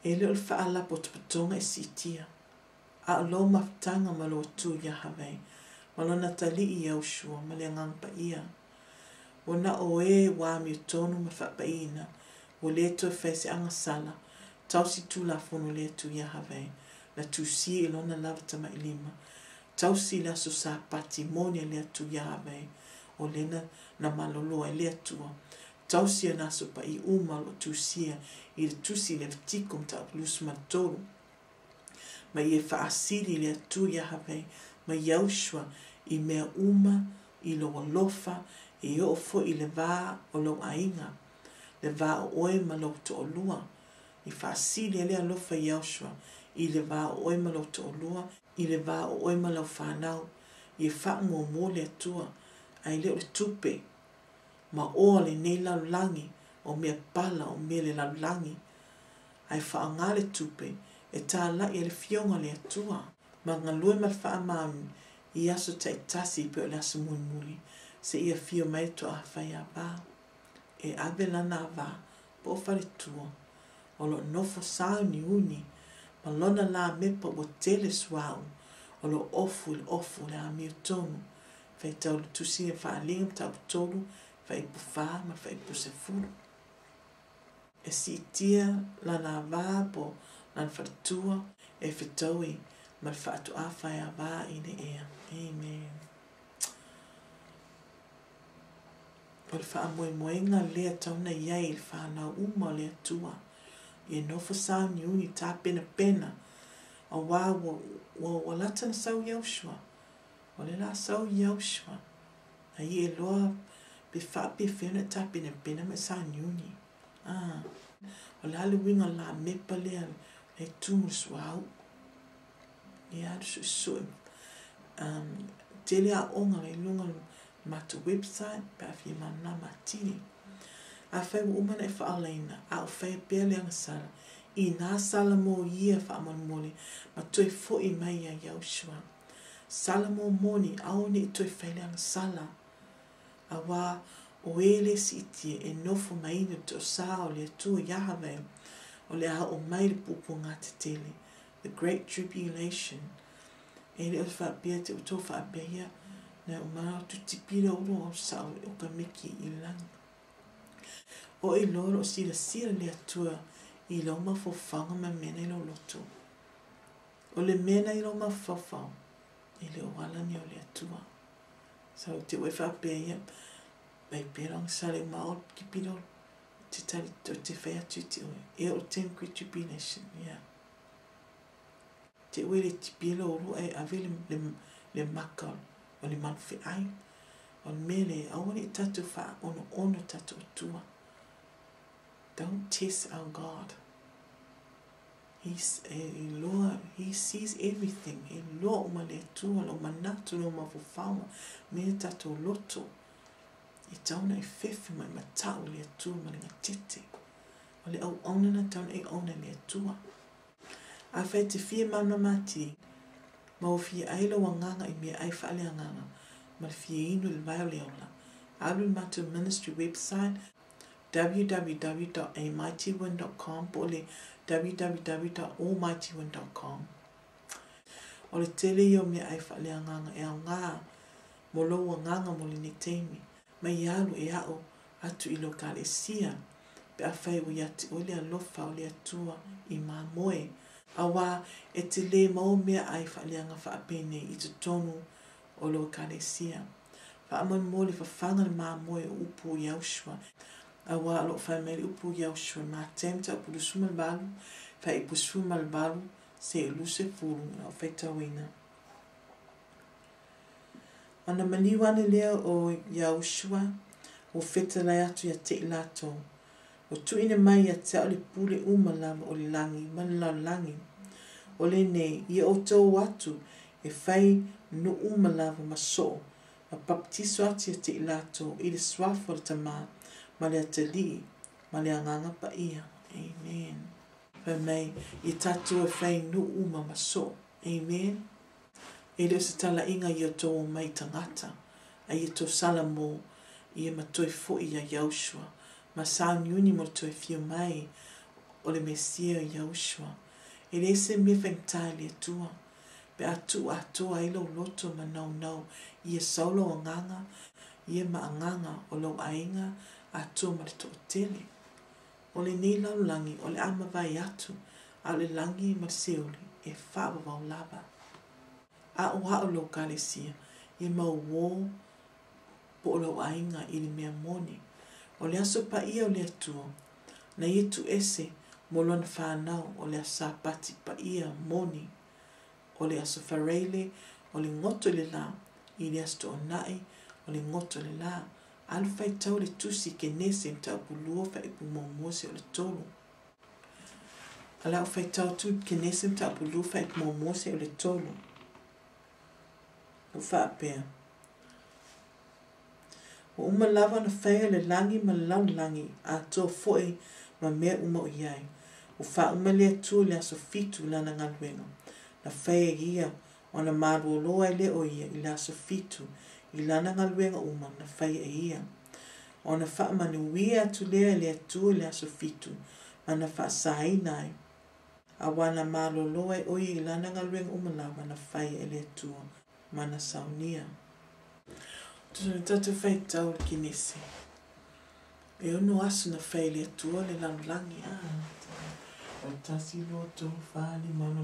E le o le faalapotopotoga e siitia, a o lou mafutaga ma lou Atua Iahaweh, ma lona Atalii Iaoshua ma le Agaga Paia. Ua na o e ua amiotonu ma faapaiaina, ua le toe fai se agasala, tausi Tulafono a le Atua Iahaweh, na tusia i lona lava tamailima, tausi le aso Sapati moni a le Atua Iahaweh, o lena na malolo ai le Atua, tausi ana aso paia uma o lo o tusia i le tusi Levitiko mataupu 23. Ma ia faasili i le Atua Iahaweh ma Iaoshua i mea uma i lou alofa e oo foi i le va o lou aiga, le va o oe ma lou toalua. I faasili ai le alofa i Iaoshua i le va o oe ma lou toalua, i le va o oe ma lau fanau. Ia faamuamua le Atua, ae le o le tupe. Ma oa lenei lalolagi, o mea pala, o mea le lalolagi. Ae faaaoga le tupe e talai ai le Afioga a le Atua. Ma galue ma le faamaoni i aso taitasi pei o le aso mulimuli, seia afio mai le toafai ava, e ave lana ava po o faletua, o lo o nofo sauniuni ma lona lamepa ua tele suauu, o lo o ofu i le ofu o le amiotonu, faitau le Tusi a Faaaliga Mataupu 3, Fuaiupu 4 ma le Fuaiupu 10. E siitia lana ava po lana faletua e fetaui ma le faatoafai ava i le ea. Amen. O le faamoemoega lea tatau ona i ai i le fanau uma o le Atua, ia nofo sauniuni tapenapena, auā ua, ua, ua lata na sau Iaoshua. O le la sau Iaoshua, a ia e loa pe faapefea ona e tapenapena ma e sauniuni. Ah, o le a le uiga o le lamepa lea e tu ma le suauu? Ia alu suesue. Um, tele aoga i luga o le matou website pe a fia malamalama atili. Afai ua uma ona e faaolaina, a o faia pea le agasala, inā sala mo ia faamolemole ma toe foi mai ia Yahushua. Sala mo moni, aua ne i toe fai le agasala. Auā o e le siitia e nofo ma inu i le toosā o le Atua Iahaweh, o le a oo mai le puapuaga tetele, the great tribulation. E le o faapea te ua tou faapea ia, na o ma tu tipi le olo o sao o ka meki i le lagi. O e loa lo o silasila le Atua i lau mafaufauga ma mea na i lou loto. O le mea na i lou mafaufau, e le o ala ni o le Atua. So te ua e faapea ia, mai pea long sa le uma o tipi le olo, te tali, o te whai atu i te oe. E o ten great tribulation, yeah. Te ue le tipi le olo e ave le, le, le maka o le manu wheai. O le mea le, aua ne i tatou whaono ono tatou Atua. Don't test our God. He's, e, iloa, he sees everything. E loa uma le Atua, lou manatu, lou mafaufauga, me tatou loto. E tau ona e fefe ma e matau i le Atua ma le gatete. O le auauna na tau ona e auauna i le Atua. Afai e te fia malamalama atili, ma ua fia ai lou agaga i meaai faaleagaga ma le fia inu i le vai o le ola, alu i le matou ministry website, www dot amightywin dot com po o le www dot almightywin dot com. O le tele ia o meaai faaleagaga e aoga mo lou agaga mo lenei taimi. Mai alu e a'o atu i lou ekalesia pe afai ua ia te oe le alofa o le Atua i mamoe, auā e te lē maua meaai faaleaga faapenei i totonu o lou ekalesia. Faamolemole fafaga le mamoe o upu o Yahushua, auā o lo o fai mai le upu o Yahushua i Mateo mataupu 28, faaiupu 18 seia 20, o lau faitauina. Ona maliu ane lea o Yahushua, ua fetalai atu ia te i latou, Ua tuuina mai ia te au le pule uma lava o le lagi ma le lalolagi. O lenei, ia outou o atu e fai nuu uma lava ma soo, ma papatiso atu ia te i latou i le Suafa o le Tama ma le Atalii ma le Agaga Paia. Amen. Fai mai, ia tatou e fai nuu uma ma soo. Amen. E le o se talaiga ia outou omai i tagata, a ia outou sala mo ia ma toe foi ia Yahushua, ma sauniuni mo le toe fio mai o le Mesia o Yahushua. E leai se mea faigata i le Atua, pe a tuu atoa ai lou loto ma naunau ia sau lou agaga, ia ma agaga o lou aiga atoa ma le toatele. O lenei lalolagi o le a mavae atu, a o le lagi ma le Seoli e faavavau lava. Aʻoaʻo lou ekalesia, ia mau uō po o lou aiga i le mea moni. O le aso paia o le Atua, na ia tuuese mo lona fanau o le aso Sapati paia moni, o le aso Faraile o le goto i le lā, i le aso Toonai o le goto i le lā. Alu faitau le tusi Kenese mataupu lua faaiupu muamua seia o le tolu. O le a ou faitau atu i Kenese mataupu lua faaiupu muamua seia o le tolu. Ua faapea, Ua uma lava ona faia le lagi ma le lalolagi atoa foi ma mea uma o i ai. Ua faauma le Atua i le aso fitu lana galuega, na faia e ia ona malolo ai lea o ia i le aso fitu i lana galuega uma na faia e ia. Ona faamanuia atu lea e le Atua i le aso fitu ma na faasaina ai, auā na malolo ai o ia i lana galuega uma lava na faia e le Atua ma na saunia. Tusa na tatou faitau i le Kenese, e ono aso na fai e le Atua le lalolagi, a. Tasi, lua, tolu, fa, lima, ono,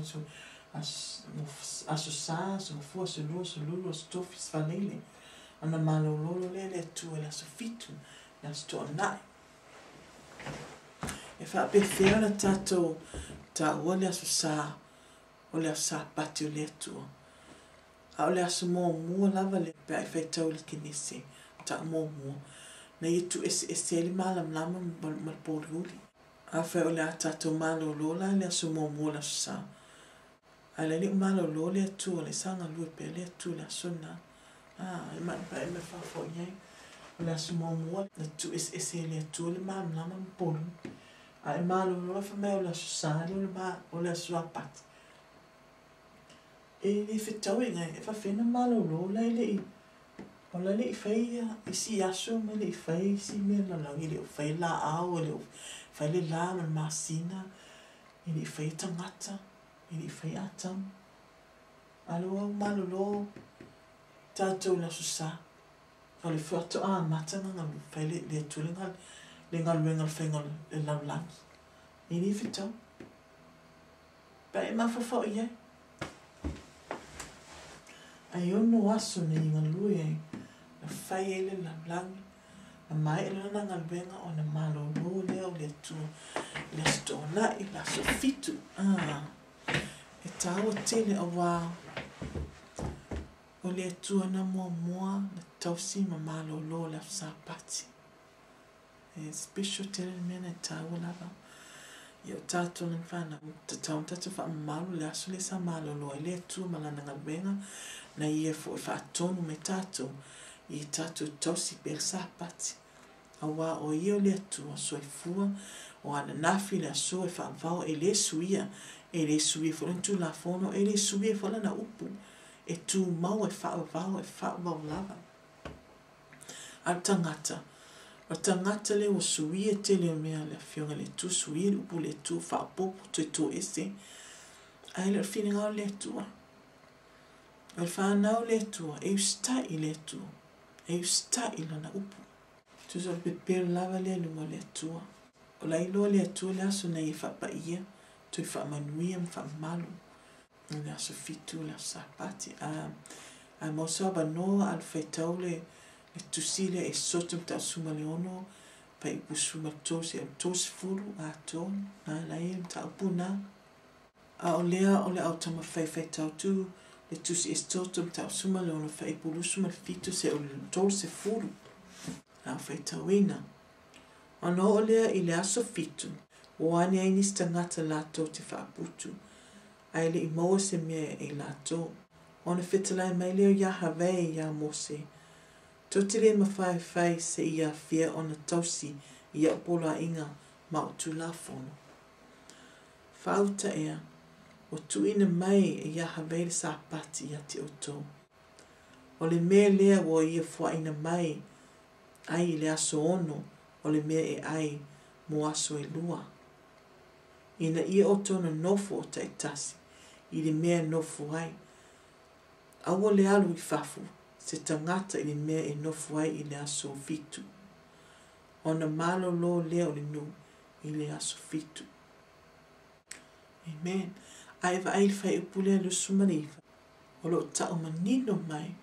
aso sa, aso gafua, aso lua, aso lulu, aso tofi, aso faleile. Ona malolo lea le Atua i le aso fitu, le aso toanai. E faapefea ona tatou taua le aso sa o le aso Sapati o le Atua? A o le aso muamua lava lea pe a e faitau i le Kenese, tau muamua, na ia tuueseese ai le malamalama ma le pōliuli. Afai o le a tatou malolo la i le aso muamua o le aso Sa, ae la e le o malolo le Atua, o lea sa galue pea le Atua i le aso lena. A, e mafaufau i ai, o le aso muamua na tuueseese ai e le Atua le malamalama ma le pōliuli. A e malolo la fai mai o le aso Sa lea o le aso Sapati. E le fetauiga e faafefea ona malolo la e le i o la e le i fai isi aso ma e le i fai isi mea lalolagi, e le o fai laau, e le o fai le la ma le masina, e le i faia tagata, e le i fai Atamu. A lea ua malolo tatou i le Aso Sa, o le faatoa amata ona fai le Atua le galuega o le faiga o le lalolagi. E le fetau. Pe a e mafaufau i ai. Ai ono aso nei galue ai, na fai ai le lalolagi, na maea lana galuega ona malolo lea o le Atua i le Aso Toonai, le aso fitu. Ah, e taua tele auā o le Atua na muamua na tausi ma malolo i le Aso Sapati. E special tele le mea na e taua lava. Ia o tatou lana fanau, tatau ona tatou faamamalu le aso lea sa malolo ai le Atua ma lana galuega, na ia foi faatonu mai tatou ia tatou tausi pea le Sapati. Auā o ia o le Atua soifua, o ananafi le aso e faavao e le suia, e le suia foi lana Tulafono, e le suia foi lana upu, e tumau e faavavao, e faavavao lava. A o le tagata, O le tagata lea ua suia tele o mea a le Afioga i le Atua, suia le upu a le Atua, faaopoopo, toe toese, ae le o le finagalo o le Atua. O le fanau a le Atua, e usitai i le Atua, e usitai i Lana upu. Tusa o le pepelo lava lea i luma o le Atua. O la e iloa e le Atua le aso na Ia faapaia, toe faamanuia ma faamamalu. I le aso fitu, le aso Sapati. A, a maua sou avanoa, alu faitau le, le tusi lea Ekisoto mataupu 16, fuaiupu 13 seia 30 atoa. A, la e i ai le mataupu lena. A o lea o le a ou taumafai e faitau atu le tusi Ekisoto mataupu 16, fuaiupu 27 seia 30. O le a ou faitauina. Ona oo lea i le aso fitu, ua o ane ai nisi tagata latou te faaputu, ae le i maua se mea e latou. Ona fetalai mai lea o Iahaweh iā Mose, Tou te le mafai fai seia afea ona tausi i a'u poloaiga ma a'u tulafono. Faauta ea, ua tuuina mai e Iahaweh le Sapati ia te outou. O le mea lea ua ia fuaina mai ai i le aso ono o le mea e ai mo aso e lua, ina ia outou nonofo o taitasi i le mea e nofo ai, aua le alu i fafo se tagata i le mea e nofo ai i le aso fitu, ona malolo lea o le nuu i le aso fitu. Amen. A e vaai i le fuaiupu lea 29, o lo o tau manino mai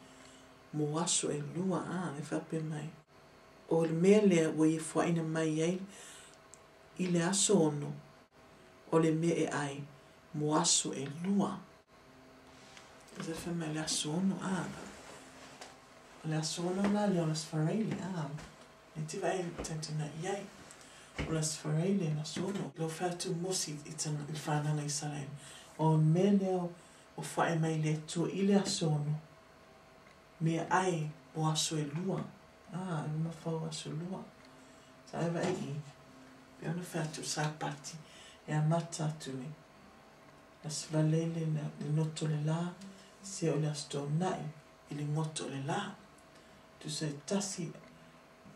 mo aso e lua, a, e faapea mai, o le mea lea ua ia fuaina mai ai i le aso ono, o le mea e ai mo aso e lua. E fai mai le aso ono, a, o le aso ono la lea o le Aso Faraile, a, e te vaai tautana i ai. O le Aso Faraile, le aso ono. Lea ua fai atu Mose i le fanauga a Isaraele, o le mea lea ua fua'i mai le Atua i le aso ono, mea ai mo aso e lua. A, e mafau aso e lua. Sa e vaai i, pei ona fai atu o le Sapati, e amata atu le Aso Faraile le goto o le la, seia o le Aso Toonai i le goto o le la. Tusa e tasi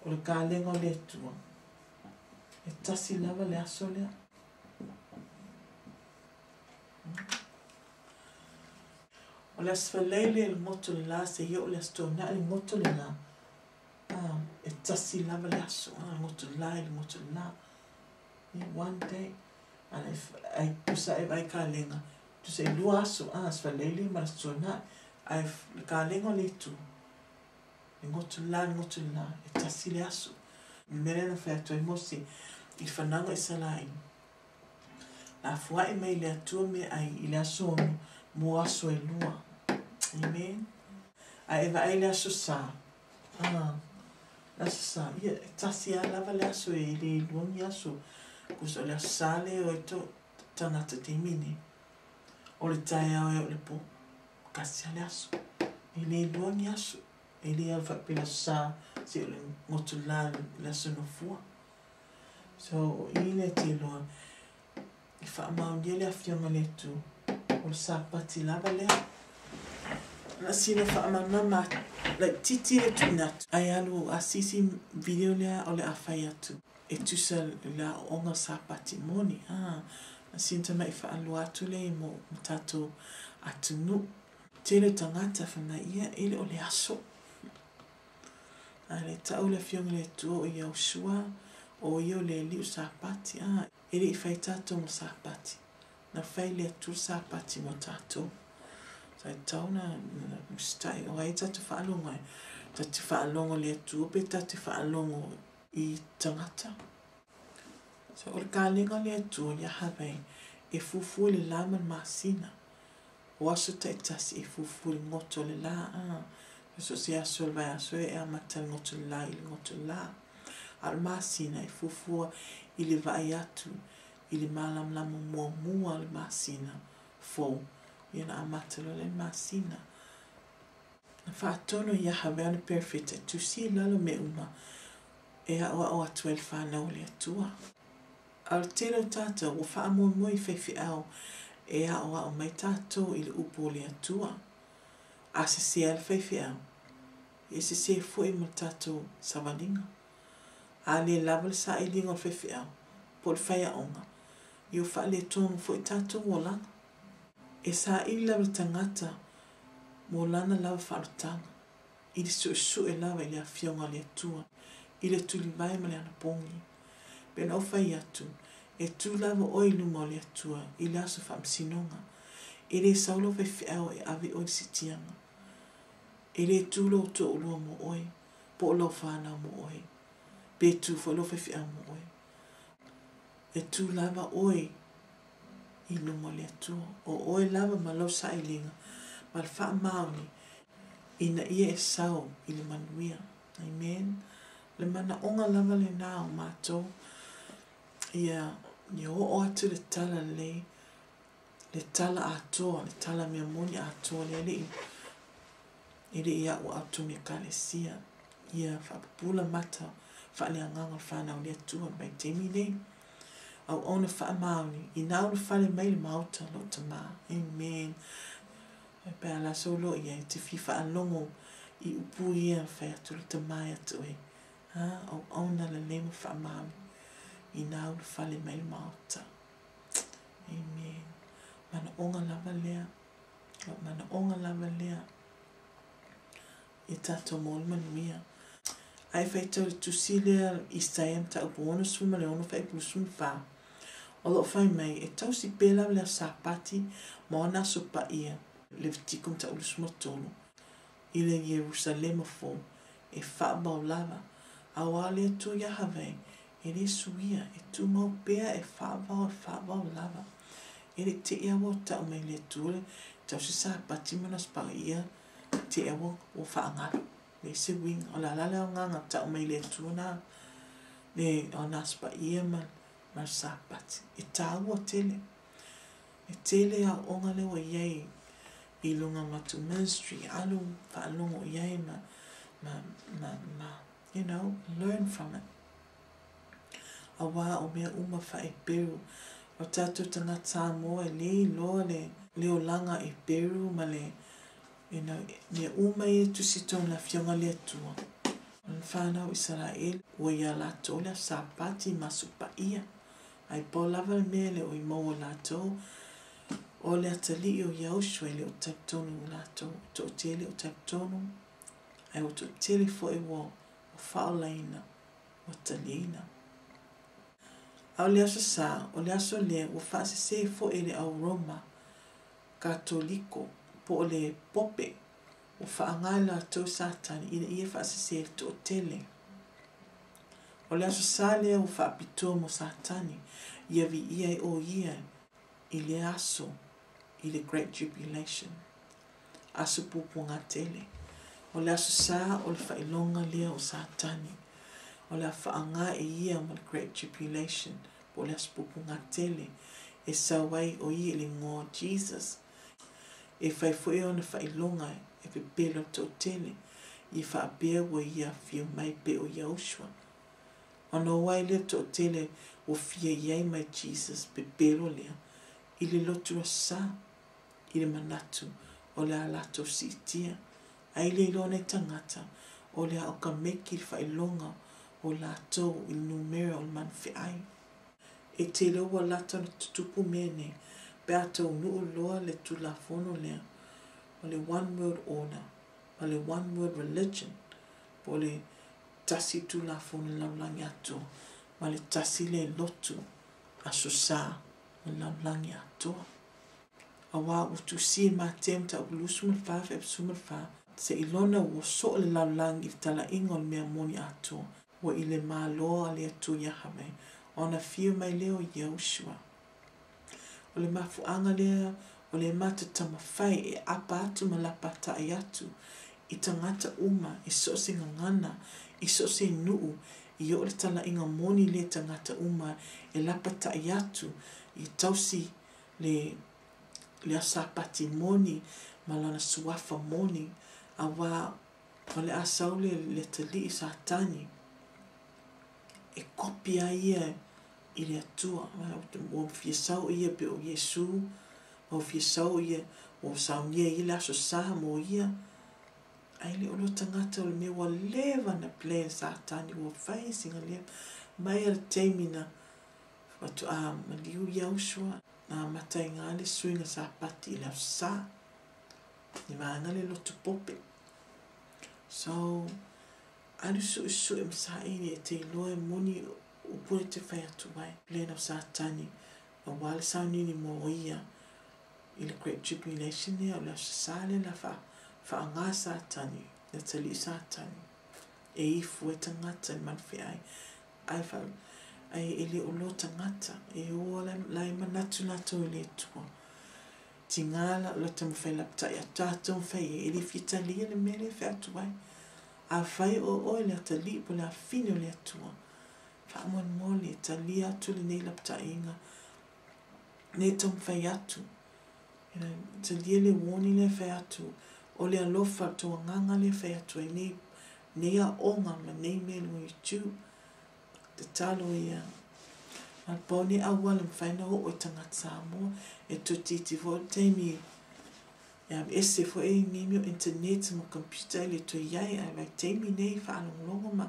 o le kalega o le Atua, e tasi lava le aso lea. O le Aso Faraile i le goto o le la seia o le Aso Toonai i le goto o le la, e tasi lava le aso, le goto o le la i le goto o le la. One day. Ai tusa e vaai kalega, tusa e lua aso, Aso Faraile ma le Aso Toonai. Ae le kalega o le Atua, le goto le la, le goto le la, e tasi le aso. O le mea lea na fai atu ai Mose i le fanauga Isaraelu, lafoai mai le Atua meaai i le aso ono mo aso e lua. Amen. Ae e vaai le aso Sa. Ah, le aso Sa, ia, e tasi lava lava le aso e le lua ni aso. Kusa o le aso Sa le o e to tagata taimi nei. O le taeao e o le po, tasi lava le aso. E le lua ni aso. E le alu faapea le aso Sa, seia o le goto la le aso Nofua. So, o i lea te iloa, i faamaonia le Afioga a le Atua, o le Sapati lava lea. Na sina faamalamalama laitiiti le tuuina atu. Ae alu asiasi video lea o le a fai atu e tusa le aoaoga o Sapati moni. Ah, na sina tamai faalua atu lea mo tatou atunuu. Tele o tagata fai mai, ia, e le o le aso. A le tau le Afioga i le Atua o Iaosua, o ia o le Alii o Sapati. A, e le i fai tatou ma Sapati. Na fai le Atua le Sapati mo tatou. Sa e tatau ona usitai. O ai tatou faalogo ai? Tatou te faalogo i le Atua pe tatou te faalogo i tagata? So, o le kalega o le Atua, Yahweh, e fuafua i le la ma le masina. O aso taitasi e fuafua i le goto o le la, a. So o se aso o le vaiaso e amata i le goto o le la i le goto o le la. A o le masina e fuafua i le vaai atu i le malamalama muamua o le masina fou, ia ona amata loa lea i le masina. Na faatonu e Iahaweh ana perofeta e tusi i lalo mea uma e aʻoaʻo atu ai le fanau a le Atua. A o le tele o tatou ua faamoemoe i faifeau e aʻoaʻo mai tatou i le upu o le Atua. A sese lava le faifeau, e sese foi ma le tatou savaliga. A le lava le sailiga o le faifeau po o le faiaoga, ia ua faaletonu foi tatou olaga. E saili lava le tagata mo lana lava faaolataga, i le suesue lava i le Afioga a le Atua, i le tulivae ma le anapogi. Pei ona ou fai atu, e tu lava oe i luma o le Atua i le aso faamasinoga. E le sau lou faifeau e ave oe i le siitiaga. E le tu lou toalua mo oe, po o lau fanau mo oe, pe tu foi lou faifeau mo oe. E tu lava oe i luma o le Atua. O oe lava ma lau sailiga ma le faamaoni ina ia e sau i le manuia. Amen. O le manaoga lava lena o matou, ia oo atu le tala lelei, le tala atoa, le tala mea moni atoa le Alii, e le i a'ua'u tonu i Ekalesia, ia faapupula mata faaleagaga o le fanau a le Atua i le vaitaimi lenei. Auauna faamaoni, ina ulufale mai i le maota lou Tama. Amen. Pe a la sou loa i ai, te fia faalogo i upu ia fai atu le Tama ia te oe. Ha, auauna lelei ma faamaoni, ina ulufale mai i le maota. Amen. Manaoga lava lea. Lou manaoga lava lea. Ia tatou maua le manuia. Ae faitau i le tusi lea Isaia mataupu 66 fuaiupu 24. O lo o fai mai, e tausi pea lava le Aso Sapati ma ona aso paia, Levitiko mataupu 23, i le Ierusalema fou, e faavavao lava, auā o le Atua Iahaweh e le suia, e tumau pea, e faavavao, e faavavao lava. E le i te i a ua tau mai le Atua le tausi Sapati ma ona aso paia, te i a ua faagalo. Leai se uiga. O le a la le aogaga tau mai le Atua na le ona Aso Paia ma le Sapati? E tāua tele. E tele aoaoga lea ua i ai i luga o matou ministry, alu faalogo i ai ma, ma, ma, ma, you know, learn from it. Auā o mea uma faa-Eperu, o tatou tagata Samoa e le iloa le, le olaga Eperu ma le You know, mea uma ia e tusi tonu i le Afioga a le Atua. O le fanau Isaraelu, ua iā latou le Aso Sapati ma Aso Paia. Ae pau lava le mea e le o i maua e latou, o le atalii o Iaosua e le o talitonu i latou. E toatele o talitonu, ae ua toatele foi ua faaolaina, ua taliaina. A o le Aso Sa, o le aso lea ua faasese foi e le au Roma Katoliko, po o le Pope, ua faaaoga e latou Satani ina ia faasese le toatele. O le Aso Sa lea ua faapitoa mo Satani, ia viia ai o ia i lea aso i le Great Tribulation, aso puapuaga tele. O le Aso Sa o le faailoga lea o Satani, o le a faaaoga e ia mo le Great Tribulation, po o le aso puapuaga tele, e sau ai o ia i le igoa o Jesus. E fai foi ona faailoga e pepelo le toatele, ia faapea ua ia afio mai pei o Yahushua. Ona o ai lea toatele ua fia i ai mai Jesus pepelo lea i le lotu aso sa, i le manatu o le a latou siitia, ai le iloa nei tagata o le a o ka meki le faailoga o latou i le numera o le manufeai. E tele ua lata ona tutupu mea nei pe a taunuu loa le Tulafono lea o le One World Order ma le One World Religion po o le tasi Tulafono i le lalolagi atoa ma le tasi le lotu Aso Sa o le lalolagi atoa. Auā ua tusia e Mateo mataupu 24 fuaiupu 14, Seiloga ua soo le lalolagi i le talaiga o le mea moni atoa, ua i le Malo a le Atua Iahaweh, ona afio mai lea o Yahushua. O le mafuaaga lea o le matou taumafai e apa atu ma lapata'i atu i tagata uma i so o se gagana, i so o se nuu, i oo le talaiga moni lea i tagata uma e lapata'i atu i tausi le le Aso Sapati moni ma lona suafa moni, auā o le a sau le le atalii Satani e kopi ai ia i le Atua. Ua fia sau ia pei o Iesu, ma ua fia sau ia, ua saunia e ia le Aso Sa mo ia. Ae le o loa tagata o le mea ua leva na plan Satani ua fai sina leva mai a le taimi na faatoa maliu Yahushua na amata ai le suiga Sapati i le Aso Sa i vaega le lotu pope. So, alu suesue ma saili e te iloa e moni upu e te fai atu ai. Plan of Satani aua le sauniuni mo ia i le Great Tribulation lea o le Aso Sa lea la faaga Satani, le atalii Satani e ifu ai tagata i le malofeai ai fa ai e le o loa tagata e o la e manatu latou i le Atua. Tiga la o le taumafai lapatai atu tatou fai e le fia talia le mea lea e fai atu ai. Afai o oe le atalii po o le afafine o le Atua, faamolemole talia atu lenei lapataiga, nei taumafai atu. Talia le warning lea e fai atu, o le alofa o le tou agaga lea e fai atu ai nei, nei aoga ma nei mea i luga o YouTube. Tatalo ia. Ma le pau nei auala e mafai ona oo i tagata Samoa, e toeitiiti foi le taimi e aveese foi nei mea o internet ma computer e le toe i ai, ae vaitaimi nei faalogologo ma,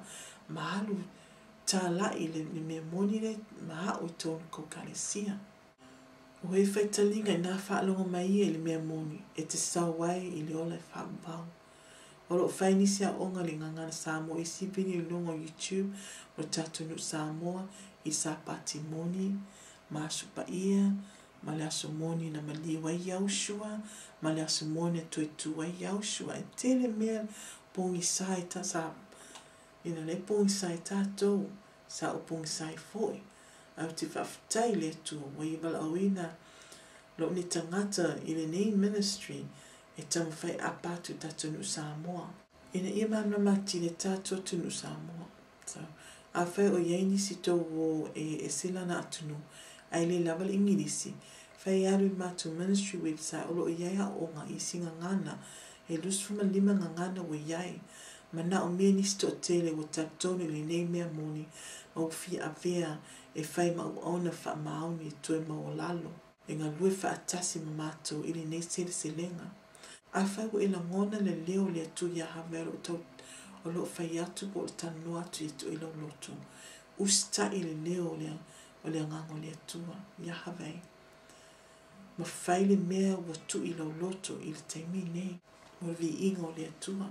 ma alu talai le, le mea moni lea ma au i totonu o kou ekalesia. O e fai taliga inā faalogo mai ia i le mea moni e te sau ai i le ola e faaauau. O lo o fai nisi aoga i le Gagana Samoa i isi video i luga o YouTube o le tatou nuu Samoa i le Sapati moni ma Aso Paia ma le aso moni na maliu ai Yahushua ma le aso moni na toe tu ai Yahushua. E tele mea pogisa i ta sa ina le pogisa i tatou sa ou pogisa ai foi. Ae ou te faafetai i le Atua ua ia valaauina lou nei tagata i lenei ministry e taumafai e apa atu i tatou nuu Samoa. Ina ia malamalama atili e tatou atunuu Samoa. So, afai o i ai nisi tou uo e ese lana atunuu ae le lava le Igilisi, fai e alu i le matou ministry website o lo o i ai aoaoga i isi gagana, e 25 gagana ua i ai. Manaomia nisi toatele ua talitonu i lenei mea moni ma ua fia avea e fai ma auauna faamaoni e toe maualalo e galue faatasi ma matou i lenei seleselega. Afai ua e lagona le leo o le Atua ia Yahweh o lo o tau o lo o fai atu po o le talanoa atu ia te oe i lau loto, usitai i le leo o le o le Agaga o le Atua, Yahweh, ma fai le mea ua tuu i lau loto i le taimi nei, mo le viiga o le Atua.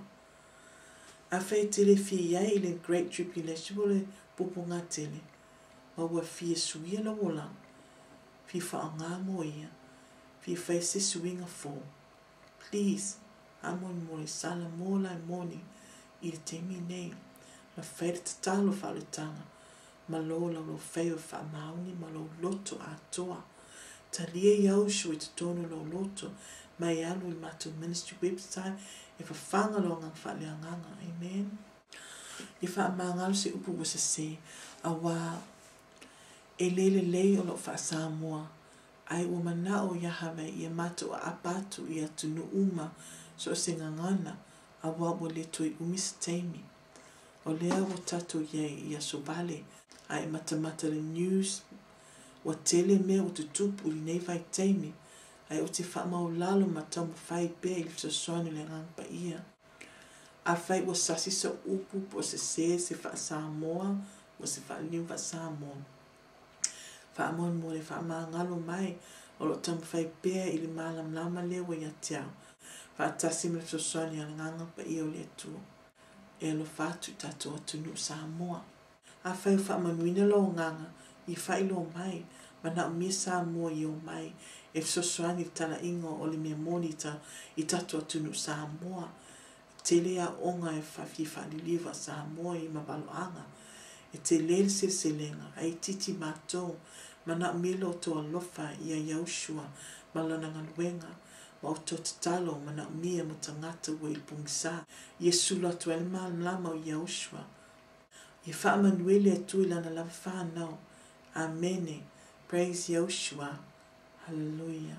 Afai e te le fia i ai i le Great Tribulation po o le puapuaga tele, ma ua fia suia lou olaga, fia faaaoga mo ia, fia fai se suiga fou, please, faamolemole, sala mo la e moni i le taimi nei, ma fai le tatalo faaoletaga, ma lo laulaufaiva faamaoni ma lou loto atoa. Talia Yahushua i totonu o lou loto, ma e alu i le matou ministry website e fafaga lou agaga faaleagaga. Amen. Ia faamagalo se upu ua sese, auā e le lelei o lou faa-Samoa, ae ua manao Yahweh ia matou aapa atu i atunuu uma so o se gagana, auā ua le toe umi se taimi. O lea ua tatou i ai i aso vale, a e matamata i le news, ua tele mea ua tutupu i lenei vaitaimi, ae ou te faamaulalo ma taumafai pea i le fesoasoani o le Agaga Paia. Afai ua sasi sou upu po o sese se faa-Samoa po o se faaliliu faa-Samoa, faamolemole faamagalo mai, o lo o taumafai pea i le malamalama lea ua ia te au, faatasi ma le fesoasoani a le Agaga Paia o le Atua. E alofa atu i tatou atunuu Samoa. Afai ua faamanuina lou agaga, ia faailoa mai, manaomia Samoa ia omai e fesoasoani i le talaiga o le mea moni i tatou atunuu Samoa. E tele aoga e fia faaliliu a Samoa i mavaloaga. E tele le seleselega, ae itiiti matou. Manaomia lo outou alofa ia Yahushua ma lana galuega. Ma outou tatalo manaomia mo tagata ua i le pogisa. Ia sulu atu ai le malamalama o Yahushua. Ia faamanuia le Atua i Lana lava fanau. Amene. Praise Yahushua. Hallelujah.